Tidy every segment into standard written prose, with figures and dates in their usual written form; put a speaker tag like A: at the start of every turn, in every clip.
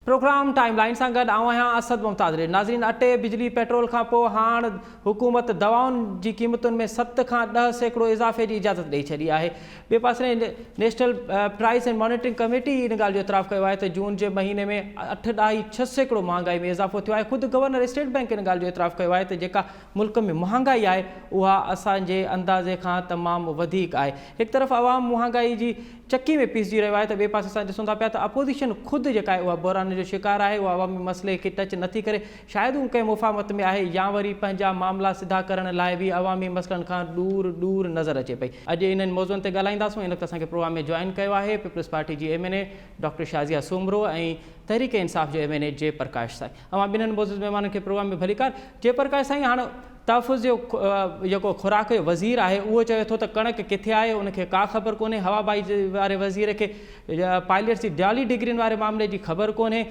A: Programme time line سان گڏ آئون آهيان اسد ممتاز ريڊ. ناظرين اٽي، بجلي، پيٽرول کان پوء هاڻ حڪومت دوائن جي قيمتن ۾ 7 کان 10% اضافي جي اجازت ڏئي ڇڏي آهي. ٻئي پاسي national price and monitoring committee ان ڳالهه جو اعتراف ڪيو آهي ته جون جي مهيني ۾ 8.6% مهانگائي ۾ اضافو ٿيو آهي. خود گورنر اسٽيٽ بئنڪ ان ڳالهه جو اعتراف ڪيو آهي ته جيڪا ملڪ ۾ مهانگائي آهي اها اسان جي اندازي کان تمام وڌيڪ آهي. هڪ طرف عوام مهانگائي جي چڪي ۾ پيسجي رهيو آهي ته ٻئي پاسي اسان ڏسون ٿا پيا ته اپوزيشن خود جيڪا آهي اها بحران جو شڪار آهي اها عوامي مسئلي کي ٽچ نٿي ڪري شايد هو ڪنهن مفاهمت ۾ آهي يا وري پنهنجا معاملا سڌا ڪرڻ لاء به عوامي مسئلن کان ڏور ڏور نظر اچي پئي. اڄ انهن موضوعن تي ڳالهائينداسون ان وقت اسان کي پروگرام ۾ جوائن ڪيو آهي پيپلز پارٽي جي M N A doctor Shazia Soomro ۽ Tehreek Insaf جو ايم اين اي جي پرڪاش سائين اوهان ٻنهن معزز مهمانن کي پروگرام ۾ ڀليڪار. جي پرڪاش سائين هاڻ تحفظ جو جيڪو خوراڪ جو وزير آهي اهو چوي ٿو ته ڪڻڪ ڪٿي آهي ان کي ڪا خبر ڪونهي، هوا بازي واري وزير کي پائليٽس جي جعلي ڊگرين واري معاملي جي خبر ڪونهي،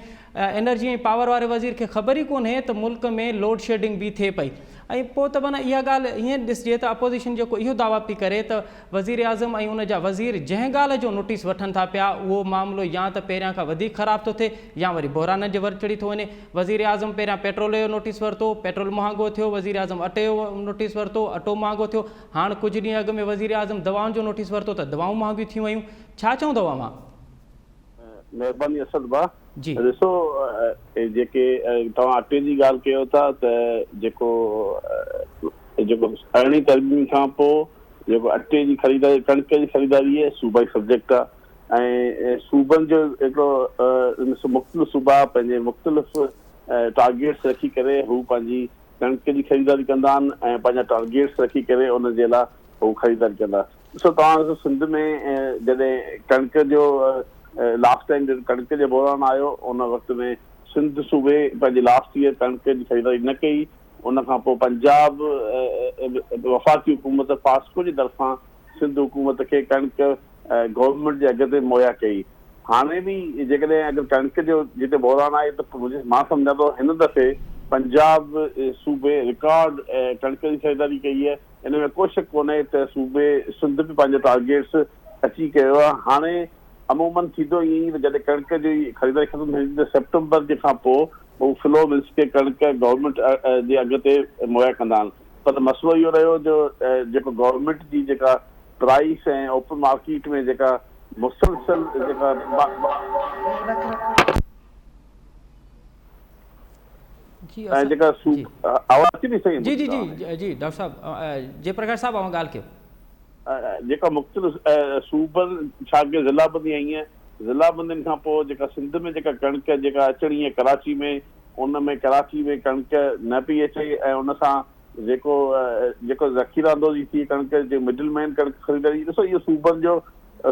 A: انرجي ۽ پاور واري وزير کي خبر ئي ڪونهي ته ملڪ ۾ لوڊشيڊنگ به ٿئي پئي ۽ پوء ته معنيٰ اها ڳالهه ائين ڏسجي ته اپوزيشن جيڪو اهو دعويٰ پئي ڪري ته وزيراعظم ۽ ان جا وزير جنهن ڳالهه جو نوٽيس وٺن ٿا پيا اهو معاملو يا ته پهريان کان وڌيڪ خراب ٿو ٿئي يا وري بحرانن جي ور چڙهي ٿو وڃي. وزيراعظم پهريان پيٽرول جو نوٽيس ورتو، پيٽرول مهانگو ٿيو، وزيراعظم اٽي جو نوٽيس ورتو، اٽو مهانگو ٿيو، هاڻ ڪجهه ڏينهن اڳ ۾ وزيراعظم دوائن جو نوٽيس ورتو ته دوائون مهانگيون ٿي ويون. ڇا چوندؤ اوهان؟
B: مهرباني اسد ڀاء.
A: جي.
B: ڏسو جيڪي توهان اٽي جي ڳالهه ڪيو ٿا ته جيڪو جيڪو ارڙهين ترميم کان پوء جيڪو اٽي جي خريداري ڪڻڪ جي خريداري آهي صوبائي سبجيڪٽ آهي ۽ صوبن جو هڪڙو مختلف صوبا پنهنجي مختلف ٽارگيٽس رکي ڪري هو پنهنجي ڪڻڪ جي خريداري ڪندا آهن ۽ پنهنجا ٽارگيٽس رکي ڪري ان جي لاء هو خريداري ڪندا ڏسو توهان ڏسو سنڌ ۾ جڏهن ڪڻڪ جو لاسٽ ٽائيم جڏهن ڪڻڪ جو بحران آيو ان وقت ۾ سنڌ صوبي پنهنجي لاسٽ ايئر ڪڻڪ جي خريداري نه ڪئي ان کان پوء پنجاب وفاقي حڪومت فاسڪو جي طرفان سنڌ حڪومت کي ڪڻڪ گورنمينٽ جي اگهه تي مهيا ڪئي هاڻي به جيڪڏهن اگر ڪڻڪ جو جتي بحران آهي ته مان سمجهان ٿو هن دفعي پنجاب صوبي رڪارڊ ڪڻڪ جي خريداري ڪئي آهي ان ۾ ڪو شڪ ڪونهي ته صوبي سنڌ به پنهنجو ٽارگيٽس اچيو ڪيو آهي. هاڻي عموماً ٿيندو ائين ئي ته جڏهن ڪڻڪ جي خريداري ختم ٿيندي ته سيپٽمبر جي کان پوء هو فلو ملز کي ڪڻڪ گورنمينٽ جي اگهه تي مهيا ڪندا آهن پر مسئلو اهو رهيو جو جيڪو گورنمينٽ جي جيڪا پرائس ۽ اوپن مارڪيٽ ۾ جيڪا مسلسل جيڪا
A: جي
B: ۽ جيڪا
A: جي
B: آواز اچي ٿي سائين
A: جي جي جي جي ڊاڪٽر صاحب جي پرڪاش صاحب اوهان ڳالهه ڪيو.
B: جيڪا مختلف صوبن ڇا ڪي ضلع بندي آئي آهي ضلع بندين کان پوء جيڪا سنڌ ۾ جيڪا ڪڻڪ جيڪا اچڻي آهي ڪراچي ۾ ان ۾ ڪراچي ۾ ڪڻڪ نه پئي اچي ۽ ان سان جيڪو جيڪو ذخيره اندوزي ٿي ڪڻڪ جي مڊل مين ڪڻڪ خريداري ڏسو اهو صوبن جو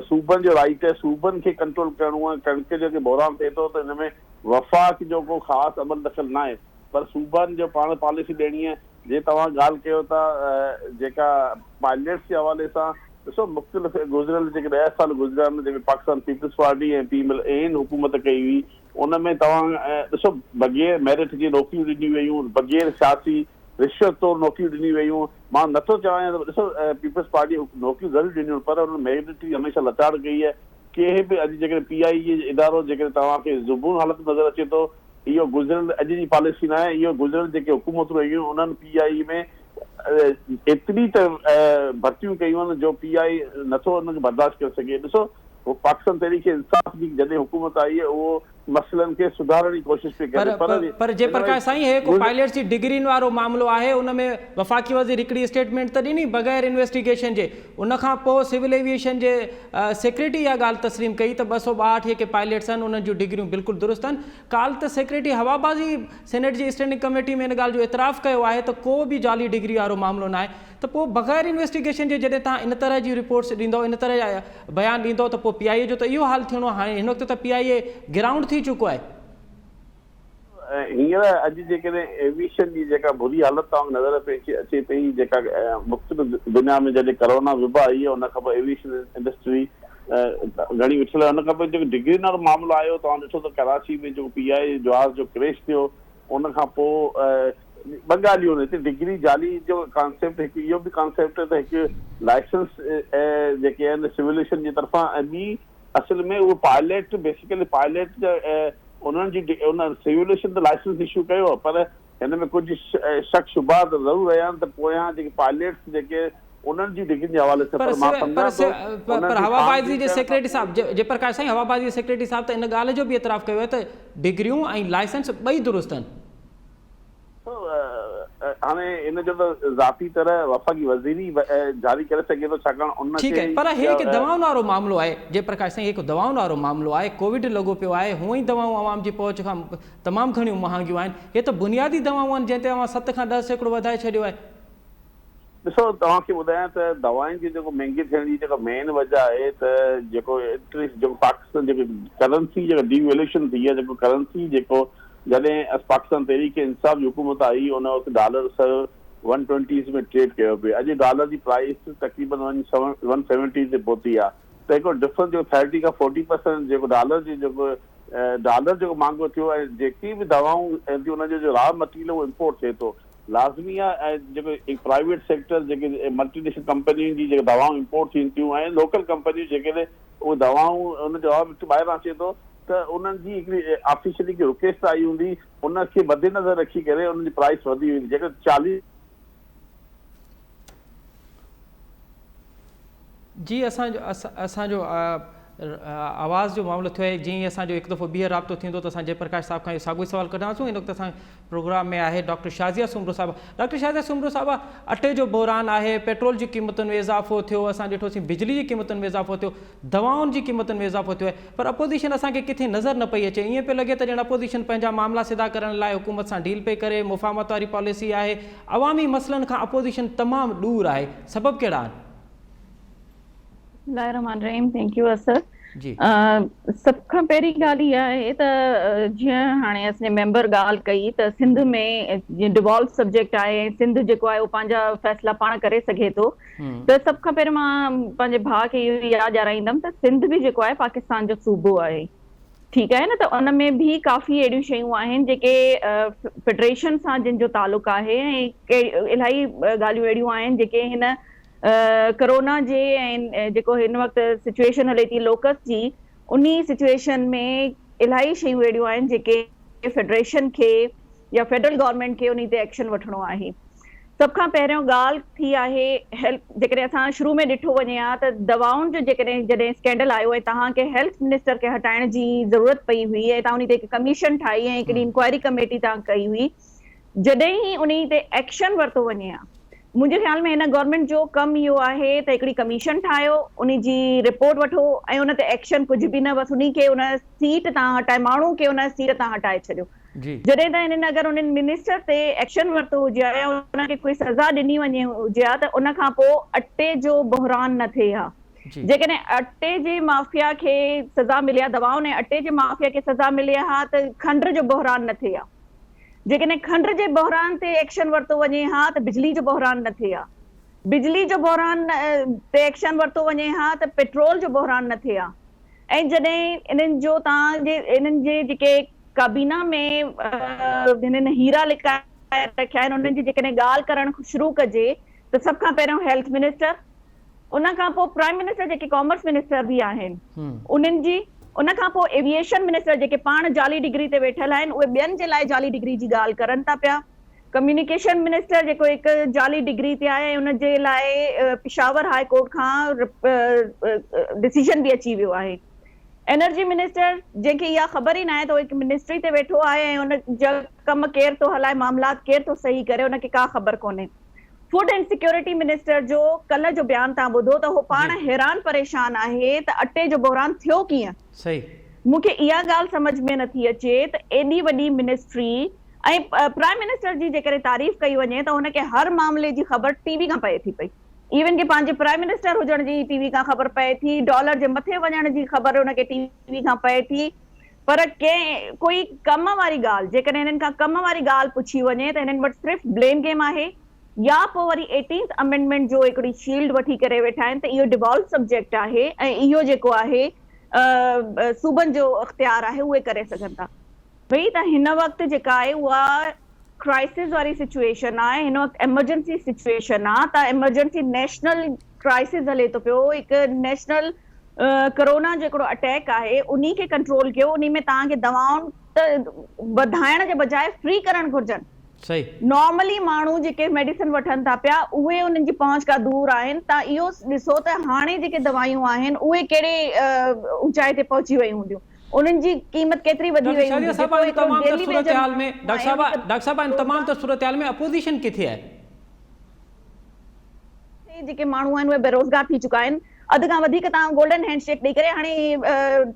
B: صوبن جو رائيٽ آهي صوبن کي ڪنٽرول ڪرڻو آهي ڪڻڪ جو بحران ٿئي ٿو ته ان ۾ وفاق جو ڪو خاص عمل دخل ناهي پر صوبن جو پاڻ پاليسي ڏيڻي آهي جي توهان ڳالهه ڪيو ٿا جيڪا پائليٽس جي حوالي سان ڏسو مختلف گذريل جيڪي 10 سال گذريا آهن جنهن ۾ Pakistan peoples party ۽ P M L N حڪومت ڪئي هئي ان ۾ توهان ڏسو بغير ميرٽ جي نوڪريون ڏنيون ويون بغير سياسي رشوت طور نوڪريون ڏنيون ويون مان نٿو چوان ته ڏسو پيپلز پارٽي نوڪريون ضرور ڏنيون پر انهن ميرٽ جي هميشه لتاڙ ڪئي آهي ڪنهن به اڄ جيڪڏهن پي آء اي ادارو جيڪڏهن توهان کي زبون حالت نظر اچي ٿو اهو گذريل اڄ جي پاليسي ناهي اهو گذريل جيڪي حڪومتون رهيون انهن پي آء اي ۾ ايتري ته ڀرتيون ڪيون آهن جو پي آء اي نٿو ان کي برداشت ڪري سگهي ڏسو پاڪستان تحريڪ انصاف جي جڏهن حڪومت آئي اهو مسئلن کي سڌارڻ جي ڪوشش پئي ڪري
A: پر پر جي پرڪاش سائين هي ڪو پائليٽس جي ڊگرين وارو معاملو آهي ان ۾ وفاقي وزير هڪڙي اسٽيٽمينٽ ته ڏني بغير انويسٽيگيشن جي ان کان پوء سول ايوي ايشن جي سيڪريٽري اها ڳالهه تسليم ڪئي ته 262 جيڪي پائليٽس آهن انهن جون ڊگريون بلڪل درست آهن ڪالهه ته سيڪريٽري هوابازي سينيٽ جي اسٽينڊنگ ڪميٽي ۾ ان ڳالهه جو اعتراف ڪيو آهي ته ڪو به جعلي ڊگري وارو معاملو ناهي ته پوء بغير انويسٽيگيشن جي جڏهن توهان ان طرح جون رپورٽس ڏيندؤ ان طرح جا بيان ڏيندؤ ته پوء پي آء اي جو ته اهو حال ٿيڻو آهي هاڻي هن وقت ته پي آء اي گرائونڊ ٿي چڪو آهي.
B: هينئر اڄ جيڪڏهن ايويشن جي جيڪا بري حالت توهان کي نظر پئي اچي پئي جيڪا مختلف دنيا ۾ جڏهن ڪرونا وبا آئي ان کان پوء ايويشن انڊسٽري گهڻي وٺل ان کان پوء جيڪو ڊگرين وارو معاملو آيو توهان ڏٺو ته ڪراچي ۾ جيڪو پي آء اي جهاز جو ڪريش ٿيو ان کان پوء ٻه ڳالهيون آهن هتي ڊگري جعلي جو ڪانسيپٽ هڪ اهو به ڪانسيپٽ ته هڪ لائسنس جيڪي آهن سول ايويشن جي طرفان ۽ ٻي اصل ۾ اهو پائليٽ بيسيڪلي پائليٽ جا انهن جي ان سول ايويشن ته لائسنس اشو ڪيو آهي پر هن ۾ ڪجهه شڪ شبها ته ضرور رهيا آهن ته پويان جيڪي پائليٽس جيڪي انهن جي ڊگرين جي حوالي سان
A: پر
B: پر مان
A: پر
B: سمجهان ٿو انهن
A: پر
B: جي
A: هوابازي
B: ڇان
A: جي
B: بين ڪرڻ
A: سيڪريٽري
B: کان
A: صاحب
B: پوء
A: جي پرڪاش سائين هوابازي جي سيڪريٽري صاحب ته ان ڳالهه جو به اعتراف ڪيو آهي ته ڊگريون ۽ لائسنس ٻئي درست آهن.
B: هاڻي ان جو ته ذاتي طرح وفاقي وزير ئي جاري ڪري سگهي ٿو ڇاڪاڻ ان
A: ٺيڪ
B: کي
A: آهي پر هي هڪ دوائن وارو معاملو آهي جي پرڪاش سائين هي هڪ دوائن وارو معاملو آهي ڪووڊ لڳو پيو آهي هونئن ئي دوائون عوام جي پهچ کان تمام گهڻيون مهانگيون آهن هي ته بنيادي دوائون آهن جنهن تي اوهان 7 کان 10% وڌائي ڇڏيو آهي.
B: ڏسو توهان کي ٻڌايان ته دوائن جي جيڪو مهنگي ٿيڻ جي جيڪا مين وجه آهي ته جيڪو انٽريسٽ جيڪو پاڪستان جيڪو ڪرنسي جيڪا ڊي ويليوشن ٿي آهي جيڪو ڪرنسي جيڪو جڏهن پاڪستان تحريڪ انصاف جي حڪومت آئي ان وقت dollar sir one twenties ۾ trade ڪيو پئي اڄ ڊالر جي پرائس تقريبن ون سيونٽيز تي پهتي آهي ته هڪڙو ڊفرنس جيڪو ٿرٽي کان فورٽي پرسنٽ جيڪو ڊالر جي جيڪو ڊالر جيڪو مهانگو ٿيو ۽ جيڪي به دوائون اچن ٿيون انهن جو جو را مٽيريل اهو امپورٽ ٿئي ٿو لازمي آهي ۽ جيڪو پرائيويٽ سيڪٽر جيڪي ملٽي نيشنل ڪمپنين جي جيڪي دوائون امپورٽ ٿين ٿيون ۽ لوڪل ڪمپنيون جيڪڏهن اهي دوائون ان جو را مٽيريل ٻاهران اچي ٿو ته انهن جي هڪڙي آفيشلي هڪڙي رڪويسٽ آئي هوندي ان کي مدنظر رکي ڪري انهن جي پرائس وڌي ويندي جيڪڏهن 40
A: جي اسان جو اسان جو آواز جو معاملو ٿيو آهي جيئن ئي اسان جو هڪ دفعو ٻيهر رابطو ٿيندو ته اسان جئي پرڪاش صاحب کان اهو ساڳيو ئي سوال ڪڍنداسون هن وقت اسان پروگرام ۾ آهي ڊاڪٽر شازيه سومرو صاحبه ڊاڪٽر شازيه سومرو صاحبه اٽي جو بحران آهي پيٽرول جي قيمتن ۾ اضافو ٿيو اسان ڏٺوسين بجلي جي قيمتن ۾ اضافو ٿيو دوائن جي قيمتن ۾ اضافو ٿيو آهي پر اپوزيشن اسان کي ڪٿي نظر نه پئي اچي ائين پيو لڳي ته ڄڻ اپوزيشن پنهنجا معاملا سڌا ڪرڻ لاء حڪومت سان ڊيل پئي ڪري مفاهمت واري پاليسي آهي عوامي مسئلن کان اپوزيشن تمام ڏور آهي، سبب ڪهڙا آهن؟
C: بسم الله الرحمٰن الرحيم thank you Asad
A: جي.
C: سڀ کان پهرين ڳالهه اها آهي ته جيئن هاڻي اسان جي ميمبر ڳالهه ڪئي ته سنڌ ۾ جيئن ڊوالو سبجيڪٽ آهي ۽ سنڌ جيڪو آهي اهو پنهنجا فيصلا پاڻ ڪري سگهي ٿو ته سڀ کان پهرين مان پنهنجي ڀاء کي اهو ياد ڏيارائيندم ته سنڌ به جيڪو آهي پاڪستان جو صوبو آهي ٺيڪ آهي نه ته ان ۾ به ڪافي اهڙيون شيون آهن جيڪي فيڊريشن سان جن جو تعلق آهي ۽ الاهي ڳالهيون اهڙيون آهن جيڪي هن ڪرونا جي ۽ جيڪو هن وقت سچويشن هلي ٿي لوڪس جي انهي سچويشن ۾ الاهي شيون اهڙيون آهن جيڪي فيڊريشن کي يا فيڊرل گورنمينٽ کي انهي تي ايڪشن وٺڻو آهي. سڀ کان پهريون ڳالهه ٿي آهي هيلٿ جيڪڏهن اسان شروع ۾ ڏٺو وڃي ها ته دوائن جو جيڪڏهن جڏهن اسڪينڊل آيو ۽ توهان کي هيلٿ منسٽر کي هٽائڻ جي ضرورت پئي هئي ۽ توهان انهي تي هڪ ڪميشن ٺاهي ۽ هڪڙي انڪوائري ڪميٽي توهان ڪئي هئي جڏهن ئي انهي تي ايڪشن ورتو وڃي ها منهنجي خيال ۾ هن گورنمينٽ جو ڪم اهو آهي ته هڪڙي ڪميشن ٺاهيو انهي جي رپورٽ وٺو ۽ ان تي ايڪشن ڪجهه به نه بس انهي کي ان سيٽ تان هٽائي ماڻهو کي ان سيٽ تان هٽائي ڇڏيو جڏهن ته هنن اگر انهن منسٽر تي ايڪشن ورتو هجي ها يا انهن کي ڪوئي سزا ڏني وڃي هجي ها ته ان کان پوء اٽي جو بحران نه ٿئي ها جيڪڏهن اٽي جي مافيا کي سزا ملي ها دوائن ۽ اٽي جي مافيا کي سزا ملي ها ته کنڊ جو بحران نه ٿئي ها. جيڪڏهن کنڊ جي بحران تي ايڪشن ورتو وڃي ها ته بجلي جو بحران نه ٿئي ها، بجلي جو بحران تي ايڪشن ورتو وڃي ها ته پيٽرول جو بحران نه ٿئي ها ۽ جڏهن انهن جو تان جي انهن جي جيڪي ڪابينا ۾ هنن هيرا لڪائي رکيا آهن انهن جي جيڪڏهن ڳالهه ڪرڻ شروع ڪجي ته سڀ کان پهريون هيلٿ منسٽر ان کان پوء پرائم منسٽر جيڪي ڪامرس منسٽر به آهن انهن جي ان کان پوء ايوي ايشن منسٽر جيڪي پاڻ جعلي ڊگري تي ويٺل آهن اهي ٻين جي لاء جعلي ڊگري جي ڳالهه ڪرن ٿا پيا ڪميونيڪيشن منسٽر جيڪو هڪ جعلي ڊگري تي آهي ۽ ان جي لاء پشاور هاء ڪورٽ کان ڊسيزن به اچي ويو آهي انرجي منسٽر جنهن کي اها خبر ئي ناهي ته هو هڪ منسٽري تي ويٺو آهي ۽ ان جا ڪم ڪير ٿو هلائي معاملات ڪير ٿو صحيح ڪري ان کي ڪا خبر ڪونهي فوڊ اينڊ سيڪيورٽي منسٽر جو ڪلهه جو بيان تان ٻڌو ته هو پاڻ حيران پريشان آهي ته اٽي جو بحران ٿيو ڪيئن؟ مون کي اها ڳالهه سمجهه ۾ نٿي اچي ته ايڏي وڏي منسٽري ۽ پرائم منسٽر جي جيڪڏهن تعريف ڪئي وڃي ته هن کي هر معاملي جي خبر ٽي وي کان پئي ٿي پئي ايون ڪي پنهنجي پرائم منسٽر هجڻ جي ٽي وي کان خبر پئي ٿي ڊالر جي مٿي وڃڻ جي خبر هن کي ٽي وي کان پئي ٿي پر ڪنهن ڪوئي ڪم واري ڳالهه جيڪڏهن هنن کان ڪم واري ڳالهه پڇي وڃي ته هنن وٽ صرف بليم گيم آهي يا پوء وري ايٽينٿ امينڊمينٽ جو هڪڙي شيلڊ وٺي ڪري ويٺا آهن ته اهو ڊيوالو سبجيڪٽ آهي ۽ اهو جيڪو آهي صوبن جو اختيار آهي اهي ڪري سگهن ٿا. ڀئي ته هن وقت جيڪا آهي اها ڪرائسز واري سچوئيشن آهي هن وقت ايمرجنسي سچوئيشن آهي ته ايمرجنسي نيشنل ڪرائسز هلي ٿو پيو هڪ نيشنل ڪرونا جو هڪڙو اٽيڪ آهي انهي کي ڪنٽرول ڪيو انهي ۾ توهان کي دوائن ته وڌائڻ جي بجاء فري ڪرڻ گهرجن.
A: صحيح.
C: نارملي ماڻهو جيڪي ميڊيسن وٺن ٿا پيا اهي انهن جي پهچ کان دور آهن تان اهو ڏسو ته هاڻي جيڪي دوائيون آهن اهي ڪهڙي اوچائي تي پهچي ويون هونديون انهن جي قيمت ڪيتري وڌي
A: ڊاڪٽر
C: وئي
A: شازيه
C: هوندي
A: صاحبه
C: جيڪو
A: ان
C: هڪڙو
A: تمام تر
C: ڊيلي ويجر
A: صورتحال ۾
C: ماڻهو
A: ڊاڪٽر
C: آهي
A: صاحبه
C: ان کي
A: ڊاڪٽر صاحبه ان تمام تر صورتحال ۾ اپوزيشن ڪٿي آهي؟
C: جيڪي ماڻهو آهن اهي بيروزگار ٿي چڪا آهن اڌ کان وڌيڪ توهان گولڊن هينڊ شيڪ ڏئي ڪري هاڻي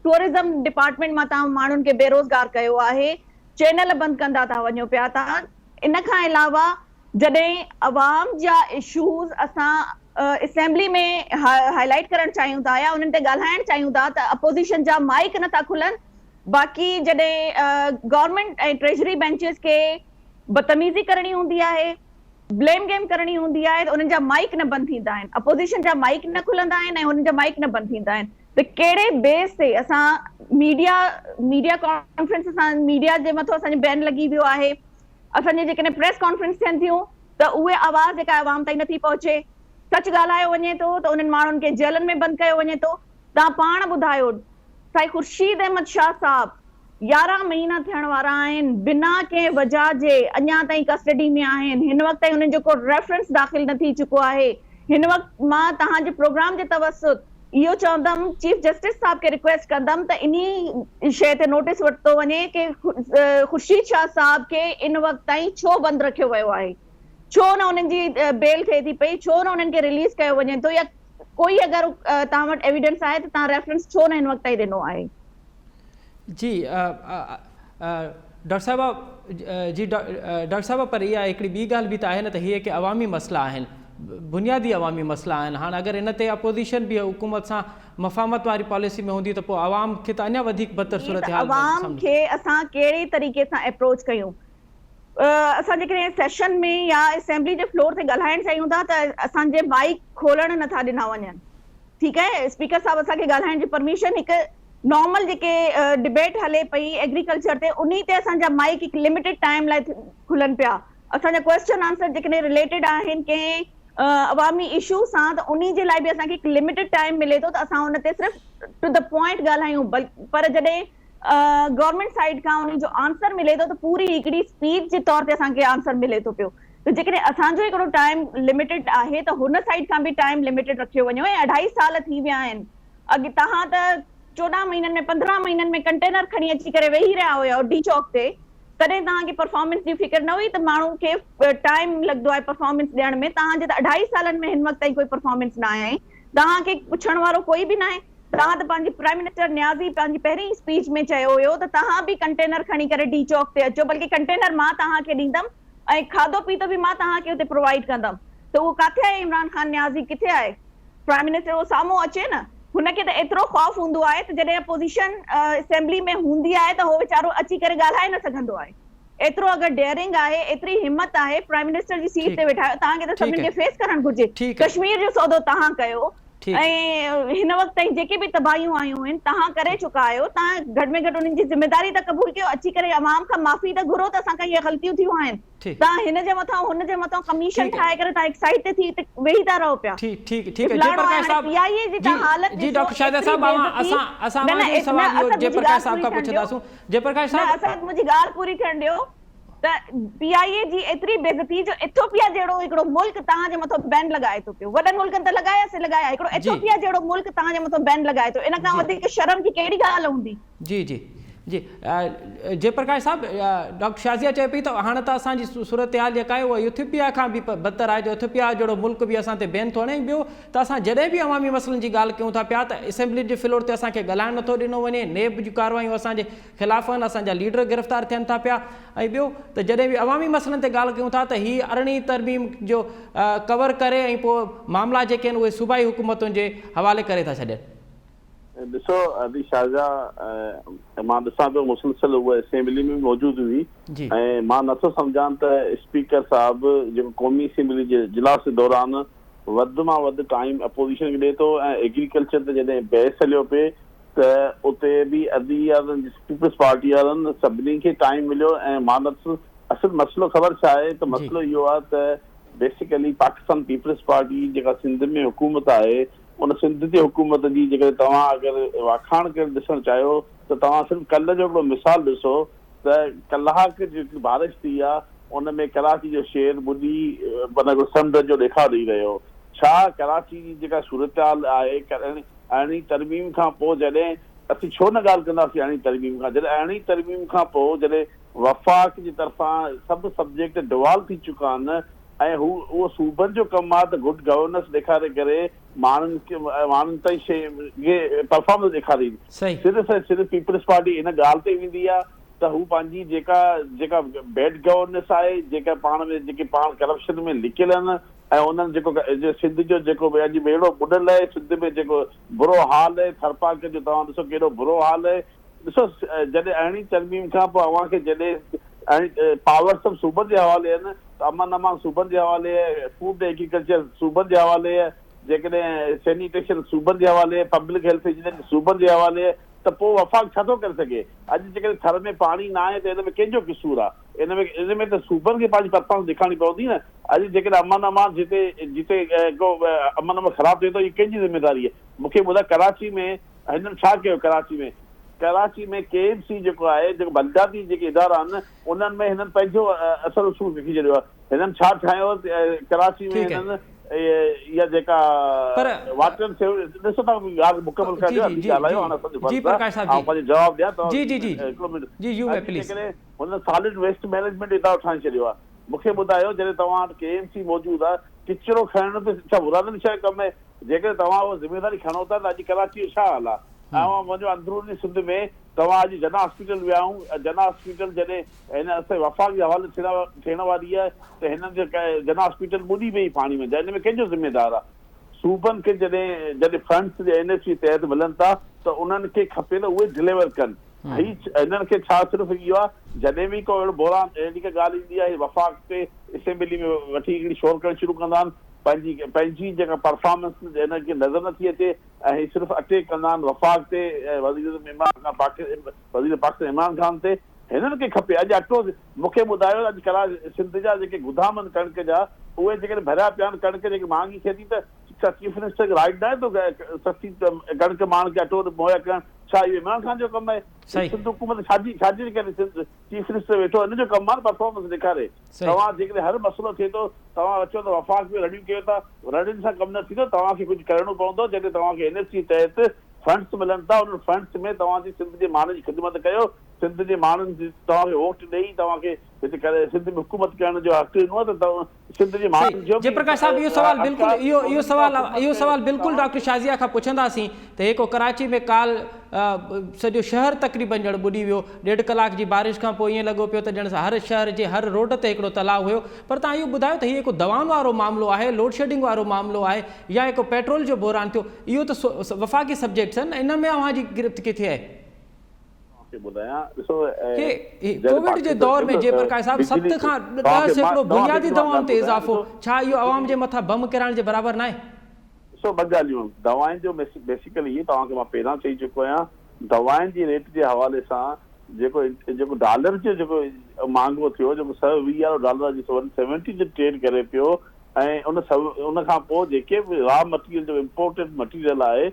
C: ٽوئرزم ڊپارٽمينٽ مان توهان ماڻهن کي بيروزگار ڪيو آهي چينل بند ڪندا ٿا وڃو پيا توهان ان کان علاوه جڏهن عوام جا اشوز اسان اسيمبلي ۾ هائي لائيٽ ڪرڻ چاهيون ٿا يا انهن تي ڳالهائڻ چاهيون ٿا ته اپوزيشن جا مائيڪ نٿا کلن باقي جڏهن گورنمينٽ ۽ ٽريزري بينچز کي بدتميزي ڪرڻي هوندي آهي بليم گيم ڪرڻي هوندي آهي ته انهن جا مائيڪ نه بند ٿيندا آهن، اپوزيشن جا مائيڪ نه کلندا آهن ۽ انهن جا مائيڪ نه بند ٿيندا آهن ته ڪهڙي بيس تي اسان ميڊيا ميڊيا ڪانفرنس اسان ميڊيا جي مٿو اسان جو بين لڳي ويو آهي اسان جي جيڪڏهن پريس ڪانفرنس ٿين ٿيون ته اهي آواز جيڪا عوام تائين نٿي پهچي سچ ڳالهايو وڃي ٿو ته انهن ماڻهن کي جيلن ۾ بند ڪيو وڃي ٿو توهان پاڻ ٻڌايو سائين خورشيد احمد شاهه صاحب 11 مهينا ٿيڻ وارا آهن بنا ڪنهن وجهه جي اڃا تائين ڪسٽڊي ۾ آهن هن وقت تائين انهن جو ڪو ريفرنس داخل نه ٿي چڪو آهي هن وقت مان توهان جي پروگرام جي توسط اهو چوندم چيف جسٽس صاحب کي رڪويسٽ ڪندم ته انهي شيء تي نوٽيس ورتو وڃي ڪي خورشيد شاهه صاحب کي ان وقت تائين ڇو بند رکيو ويو آهي ڇو نه انهن جي بيل ٿئي ٿي پئي ڇو نه انهن کي رليز ڪيو وڃي ٿو يا ڪوئي اگر توهان وٽ ايويڊنس آهي ته توهان ريفرنس ڇو نه هن وقت تائين ڏنو آهي.
A: جي ڊاڪٽر صاحبه جي ڊاڪٽر صاحبه پر اها هڪڙي ٻي ڳالهه به ته آهي نه ته هي ڪي عوامي مسئلا آهن بنيادي عوامي مسئلا آهن هاڻ اگر ان تي اپوزيشن به حڪومت سان مفاهمت واري پاليسي ۾ هوندي ته پوء عوام کي ته اڃا وڌيڪ بدتر
C: جي ته
A: صورتحال
C: عوام کي اسان ڪهڙي طريقي سان اپروچ ڪيون اسان جيڪڏهن سيشن ۾ يا اسيمبلي جي فلور تي ڳالهائڻ چاهيون ٿا ته اسان جي مائيڪ کولڻ نٿا ڏنا وڃن ٺيڪ آهي اسپيڪر صاحب اسان کي ڳالهائڻ جي پرميشن هڪ نارمل جيڪي ڊبيٽ هلي پئي ايگريڪلچر تي انهي تي اسان جا مائيڪ هڪ لميٽيڊ ٽائيم لاء کلن پيا اسان جا ڪويسچن آنسر جيڪڏهن رليٽيڊ آهن ڪنهن عوامي اشو سان ته انهي جي لاء به اسان کي هڪ لميٽيڊ ٽائيم ملي ٿو ته اسان ان تي صرف ٽو the point ڳالهايون پر جڏهن گورنمينٽ سائيڊ کان انهي جو آنسر ملي ٿو ته پوري هڪڙي اسپيچ جي طور تي اسان کي آنسر ملي ٿو پيو ته جيڪڏهن اسان جو هڪڙو ٽائيم لميٽيڊ آهي ته هن سائيڊ کان به ٽائيم لميٽيڊ رکيو وڃو ۽ اڍائي سال ٿي ويا آهن اڳ توهان ته 14 مهينن ۾ 15 مهينن ۾ ڪنٽينر کڻي اچي ڪري ويهي رهيا هيا ڊي چوڪ تي تڏهن توهان کي پرفارمنس جي فڪر نه هئي ته ماڻهو کي ٽائيم لڳندو آهي پرفارمنس ڏيڻ ۾ توهان جي ته اڍائي سالن ۾ هن وقت تائين ڪوئي پرفارمنس نه آهي توهان کي پڇڻ وارو ڪوئي به ناهي توهان ته پنهنجي پرائم منسٽر نيازي پنهنجي پهرين اسپيچ ۾ چيو هيو ته توهان به ڪنٽينر کڻي ڪري ڊي چوڪ تي اچو بلڪه ڪنٽينر مان توهان کي ڏيندم ۽ کاڌو پيتو به مان توهان کي اتي پرووائيڊ ڪندم ته اهو ڪاٿي آهي عمران خان نيازي ڪٿي آهي پرائم منسٽر اهو سامهون اچي نه هن کي ته ايترو خوف هوندو آهي ته جڏهن اپوزيشن اسيمبلي ۾ هوندي آهي ته هو ويچارو اچي ڪري ڳالهائي نه سگهندو آهي ايترو اگر ڊيئرنگ آهي ايتري همت آهي پرائم منسٽر جي سيٽ تي ويٺا آهيو توهان کي ته سڀني کي فيس ڪرڻ گهرجي ڪشمير جو سودو توهان ڪيو ۽ هن وقت تائين جيڪي به تباهيون آيون آهن توهان ڪري چڪا آهيو توهان گهٽ ۾ گهٽ انهن جي ذميداري ته قبول ڪيو اچي ڪري عوام کان معافي ته گهرو ته اسان کان اهي غلطيون ٿيون آهن توهان هن جي مٿان هن جي مٿان ڪميشن ٺاهي ڪري توهان هڪ سائيڊ تي ٿي هتي ويهي ٿا رهو پيا
A: ٺيڪ ٺيڪ ٺيڪ جي پرڪاش صاحب
C: پي آء اي جي توهان حالت
A: جي ڊاڪٽر شاهده صاحب اوهان اسان اسان اوهان جو سوال اهو جي پرڪاش صاحب کان پڇنداسون جي پرڪاش
C: صاحب نه اسد منهنجي ڳالهه پوري ٿيڻ ڏيو ته پي آء اي جي ايتري بيعزتي جو ايٿوپيا جهڙو هڪڙو ملڪ توهان جي مٿو بين لڳائي ٿو پيو وڏن ملڪن ته لڳايا سي لڳايا هڪڙو ايٿوپيا جهڙو ملڪ توهان جي مٿو بين لڳائي ٿو ان کان وڌيڪ شرم جي ڪهڙي ڳالهه هوندي.
A: جي جي جي جي پرڪاش صاحب ڊاڪٽر شازيه چئي پئي ته هاڻ ته اسان جي صورتحال جيڪا آهي اها ايٿوپيا کان به بدتر آهي جو ايٿوپيا جهڙو ملڪ به اسان تي بين ٿو هڻي ۽ ٻيو ته اسان جڏهن به عوامي مسئلن جي ڳالهه ڪيون ٿا پيا ته اسيمبلي جي فلور تي اسان کي ڳالهائڻ نٿو ڏنو وڃي نيب جون ڪارروايون اسان جي خلاف آهن اسان جا ليڊر گرفتار ٿين ٿا پيا ۽ ٻيو ته جڏهن به عوامي مسئلن تي ڳالهه ڪيون ٿا ته هي ارڙهين ترميم جو ڪور ڪري ۽ پوء معاملا جيڪي آهن اهي صوبائي حڪومتن جي حوالي ڪري ٿا ڇڏين.
B: ڏسو ادي شازيا مان ڏسان پيو مسلسل هوء اسيمبلي ۾ به موجود هئي ۽ مان نٿو سمجهان ته اسپيڪر صاحب جيڪو قومي اسيمبلي جي اجلاس دوران وڌ مان وڌ ٽائيم اپوزيشن کي ڏئي ٿو ۽ ايگريڪلچر تي جڏهن بحث هليو پئي ته اتي به ادي وارن پيپلز پارٽي وارن سڀني کي ٽائيم مليو ۽ مان نٿو اصل مسئلو خبر ڇا آهي ته مسئلو اهو آهي ته بيسيڪلي پاڪستان پيپلز پارٽي جيڪا سنڌ ۾ حڪومت آهي ان سنڌ جي حڪومت جي جيڪڏهن توهان اگر واکاڻ ڪري ڏسڻ چاهيو ته توهان صرف ڪلهه جو هڪڙو مثال ڏسو ته ڪلاڪ جي هڪڙي بارش ٿي آ ان ۾ ڪراچي جو شهر ٻڏي معنيٰ هڪڙو سمنڊ جو ڏيکاء ڏئي رهيو هو. ڇا ڪراچي جي جيڪا صورتحال آهي ارڙهين ترميم کان پوء جڏهن اسين ڇو نه ڳالهه ڪنداسين ارڙهين ترميم کان جڏهن ارڙهين ترميم کان پوء جڏهن وفاق جي طرفان سڀ سبجيڪٽ ڊوال ٿي چڪا آهن ۽ هو اهو صوبن جو ڪم آهي ته گڊ گورننس ڏيکاري ڪري ماڻهن کي ماڻهن تائين شي کي پرفارمنس ڏيکارين صرف ۽ صرف پيپلز پارٽي ان ڳالهه تي ويندي آهي ته هو پنهنجي جيڪا جيڪا بيڊ گورننس آهي جيڪا پاڻ ۾ جيڪي پاڻ ڪرپشن ۾ لڪيل آهن ۽ انهن جيڪو سنڌ جو جيڪو اڄ ٻيڙو ٻڏل آهي سنڌ ۾ جيڪو برو حال آهي ٿرپارڪر جو توهان ڏسو ڪيڏو برو حال آهي ڏسو جڏهن ارڙهين ترميم کان پوء اوهان کي جڏهن پاور سڀ صوبن جي حوالي آهن ته امن امان صوبن جي حوالي آهي فوڊ ايگريڪلچر صوبن جي حوالي آهي جيڪڏهن سينيٽيشن صوبن جي حوالي آهي پبلڪ هيلٿ انجنيئرنگ صوبن جي حوالي آهي ته پوء وفاق ڇا ٿو ڪري سگهي اڄ جيڪڏهن ٿر ۾ پاڻي نه آهي ته ان ۾ ڪنهن جو قصور آهي ان ۾ ان ۾ ته صوبن کي پنهنجي پرفارمنس ڏيکارڻي پوندي نه اڄ جيڪڏهن امن امان جتي جتي ڪو امن امان خراب ٿئي ٿو اهي ڪنهن جي ذميواري آهي مون کي ٻڌاء ڪراچي ۾ هنن ڇا ڪيو Karachi ۾ Karachi ۾ K M C جيڪو آهي جيڪو بلدياتي جيڪي ادارا آهن انهن ۾ هنن پنهنجو اثر رسوخ رکي ڇڏيو آهي هنن ڇا ٺاهيو ڪراچي ۾ هنن اها جيڪا واٽر سيو ڏسو تان ڳالهه مڪمل ڪرڻ ڏيو اسين ڳالهايو هاڻ اسان جو فرض آهي آئون پنهنجو جواب ڏيان توهان هڪڙو منٽ جيڪڏهن هنن سالڊ ويسٽ مئنيجمينٽ ادارو ٺاهي ڇڏيو آهي مون کي ٻڌايو جڏهن توهان وٽ ڪي ايم سي موجود آهي ڪچرو کڻڻ به ڇا مرادن شاهه جو ڪم آهي جيڪڏهن توهان اها ذميواري کڻو ٿا ته اڄ ڪراچي جو ڇا حال آهي؟ اوهان وڃو اندروني سنڌ ۾ توهان اڄ جناح هاسپيٽل ويا آهيون، جناح هاسپيٽل جڏهن هن اسان جي وفاق جي حوالي ٿيڻ واري آهي ته هنن جو جناح هاسپيٽل ٻڏي پئي پاڻي ۾ ان ۾ ڪنهن جو ذميدار آهي؟ صوبن کي جڏهن جڏهن فنڊز اين ايف سي تحت ملن ٿا ته انهن کي کپي ته اهي ڊليور ڪن هي هنن کي ڇا صرف اهو آهي جڏهن به ڪو اهڙو بحران اهڙي ڪا ڳالهه ايندي آهي وفاق تي اسيمبلي ۾ وٺي هڪڙي شور ڪرڻ شروع ڪندا آهن پنهنجي پنهنجي جيڪا پرفارمنس هنن کي نظر نٿي اچي ۽ هي صرف اٽيڪ ڪندا آهن وفاق تي ۽ وزيراعظم عمران خان وزير پاڪستان عمران خان تي هنن کي کپي اڄ اٽو مون کي ٻڌايو اڄ ڪلا سنڌ جا جيڪي گدام آهن ڪڻڪ جا اهي جيڪڏهن ڀريا پيا آهن ڪڻڪ جيڪي مهانگي ٿئي ٿي ته ڇا چيف منسٽر کي رائيٽ ناهي ٿو سستي ڪڻڪ ماڻهن کي اٽو مهيا ڪرڻ ڇا اهو عمران خان جو ڪم آهي سنڌ حڪومت ڇا جي ڇا جي ڪري سنڌ چيف منسٽر ويٺو ان جو ڪم آهي نه پرفارمنس ڏيکاري توهان جيڪڏهن هر مسئلو ٿئي ٿو توهان اچو ته وفاق ۾ رڙيون ڪيو ٿا رڙين سان ڪم نه ٿيندو توهان کي ڪجهه ڪرڻو پوندو جڏهن توهان کي اين ايف سي تحت فنڊس ملن ٿا انهن فنڊس ۾ توهان جي سنڌ جي ماڻهن جي خدمت ڪيو سنڌ جي ماڻهن توهان کي ووٽ ڏئي توهان کي هتي ڪري سنڌ ۾ حڪومت ڪرڻ جو حق ڏنو آهي ته سنڌ جي ماڻهن جو
A: جي پرڪاش صاحب اهو سوال بلڪل اهو اهو سوال اهو سوال بلڪل ڊاڪٽر شازيه کان پڇنداسين ته هيڪو ڪراچي ۾ ڪال سڄو شهر تقريبن ڄڻ ٻڏي ويو ڏيڍ ڪلاڪ جي بارش کان پوء ائين لڳو پيو ته ڄڻ هر شهر جي هر روڊ تي هڪڙو تلاء هيو پر تان اهو ٻڌايو ته هي هڪ دوائن وارو معاملو آهي لوڊشيڊنگ وارو معاملو آهي يا هڪ پيٽرول جو بحران ٿيو اهو ته وفاقي سبجيڪٽس آهن ان ۾ اوهان جي گرفت ڪٿي آهي
B: کي ٻڌايان ڏسو
A: کي ڪووڊ جي دور ۾ جي پرڪاش صاحب 7 کان 10% بنيادي دوائن تي اضافو ڇا اهو عوام جي مٿان بم ڪيرائڻ جي برابر ناهي؟
B: ڏسو ٻه ڳالهيون آهن دوائن جو بيسيڪلي هي توهان کي مان پهريان چئي چڪو آهيان دوائن جي ريٽ جي حوالي سان جيڪو جيڪو ڊالر جو جيڪو مهانگو ٿيو جيڪو 120 وارو ڊالر اڄ 170 تي ٽريڊ ڪري پيو ۽ ان ان کان پوء جيڪي به را مٽيريل جو امپورٽيڊ مٽيريل آهي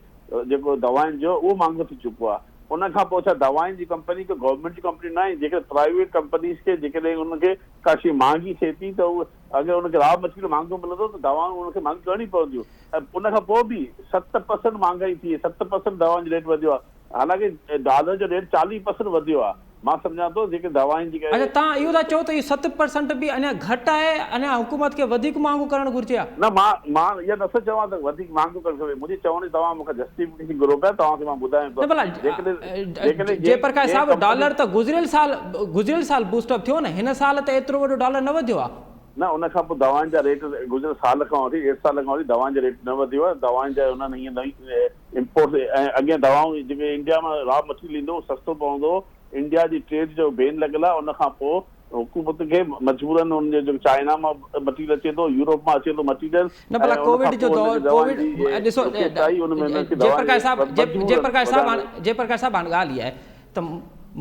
B: جيڪو دوائن جو اهو مهانگو ٿي چڪو آهي ان کان پوء ڇا دوائن جي ڪمپني ڪا گورنمينٽ جي ڪمپني ناهي جيڪڏهن پرائيويٽ ڪمپنيز کي جيڪڏهن انهن کي ڪا شيء مهانگي ٿئي ٿي ته اهي اگر ان کي را مٽيريل مهانگو ملندو ته دوائون انهن کي مهانگي ڪرڻي پونديون ۽ ان کان پوء به 7% مهانگائي ٿي 7% دوائن جو ريٽ وڌيو آهي حالانڪه ڊالر جو ريٽ 40% وڌيو آهي مان سمجهان ٿو جيڪي دوائن جي
A: اڇا توهان اهو ٿا چئو ته اهو 7% به اڃا گهٽ آهي اڃا حڪومت کي وڌيڪ مهانگو ڪرڻ گهرجي ها.
B: نه مان مان اها نه ٿو چوان ته وڌيڪ مهانگو ڪرڻ کپي منهنجي چوڻ جي توهان مون کان جسٽيفڪيشن گهرو پيا توهان کي مان ٻڌايان
A: ٿو نه ڀلا
B: جيڪڏهن جيڪڏهن
A: جي پرڪاش
B: جنهن
A: صاحب
B: ڪمپني
A: ڊالر ته گذريل سال گذريل سال بوسٽ اپ ٿيو نه هن سال ته ايترو وڏو ڊالر نه وڌيو آهي.
B: نه ان کان پوء دوائن جا ريٽ گذريل سال کان وٺي ڏيڍ سال کان وٺي دوائن جا ريٽ نه وڌيو آهي دوائن جا انهن هيئن نئين امپورٽ ۽ اڳين دوائون جيڪي انڊيا مان را مٽيريل ايندو هو سستو پوندو هو انڊيا جي ٽريڊ جو بين لڳل آهي ان کان پوء حڪومت کي مجبورن ان جو جيڪو چائنا مان مٽيريل اچي ٿو يورپ مان اچي ٿو مٽيريل
A: نه ڀلا
B: ۽ ان
A: ڪووڊ
B: کان
A: جو
B: پوء
A: دور
B: ان کي دوائن
A: ڪووڊ
B: جي
A: ڏسو
B: رڪيت آئي ان ۾ انهن کي
A: جي
B: دوائن
A: پرڪاش
B: جي
A: صاحب جي
B: مجبورن
A: پرڪاش صاحب
B: وڌائڻ
A: هاڻ جي پرڪاش صاحب هاڻ ڳالهه اها آهي ته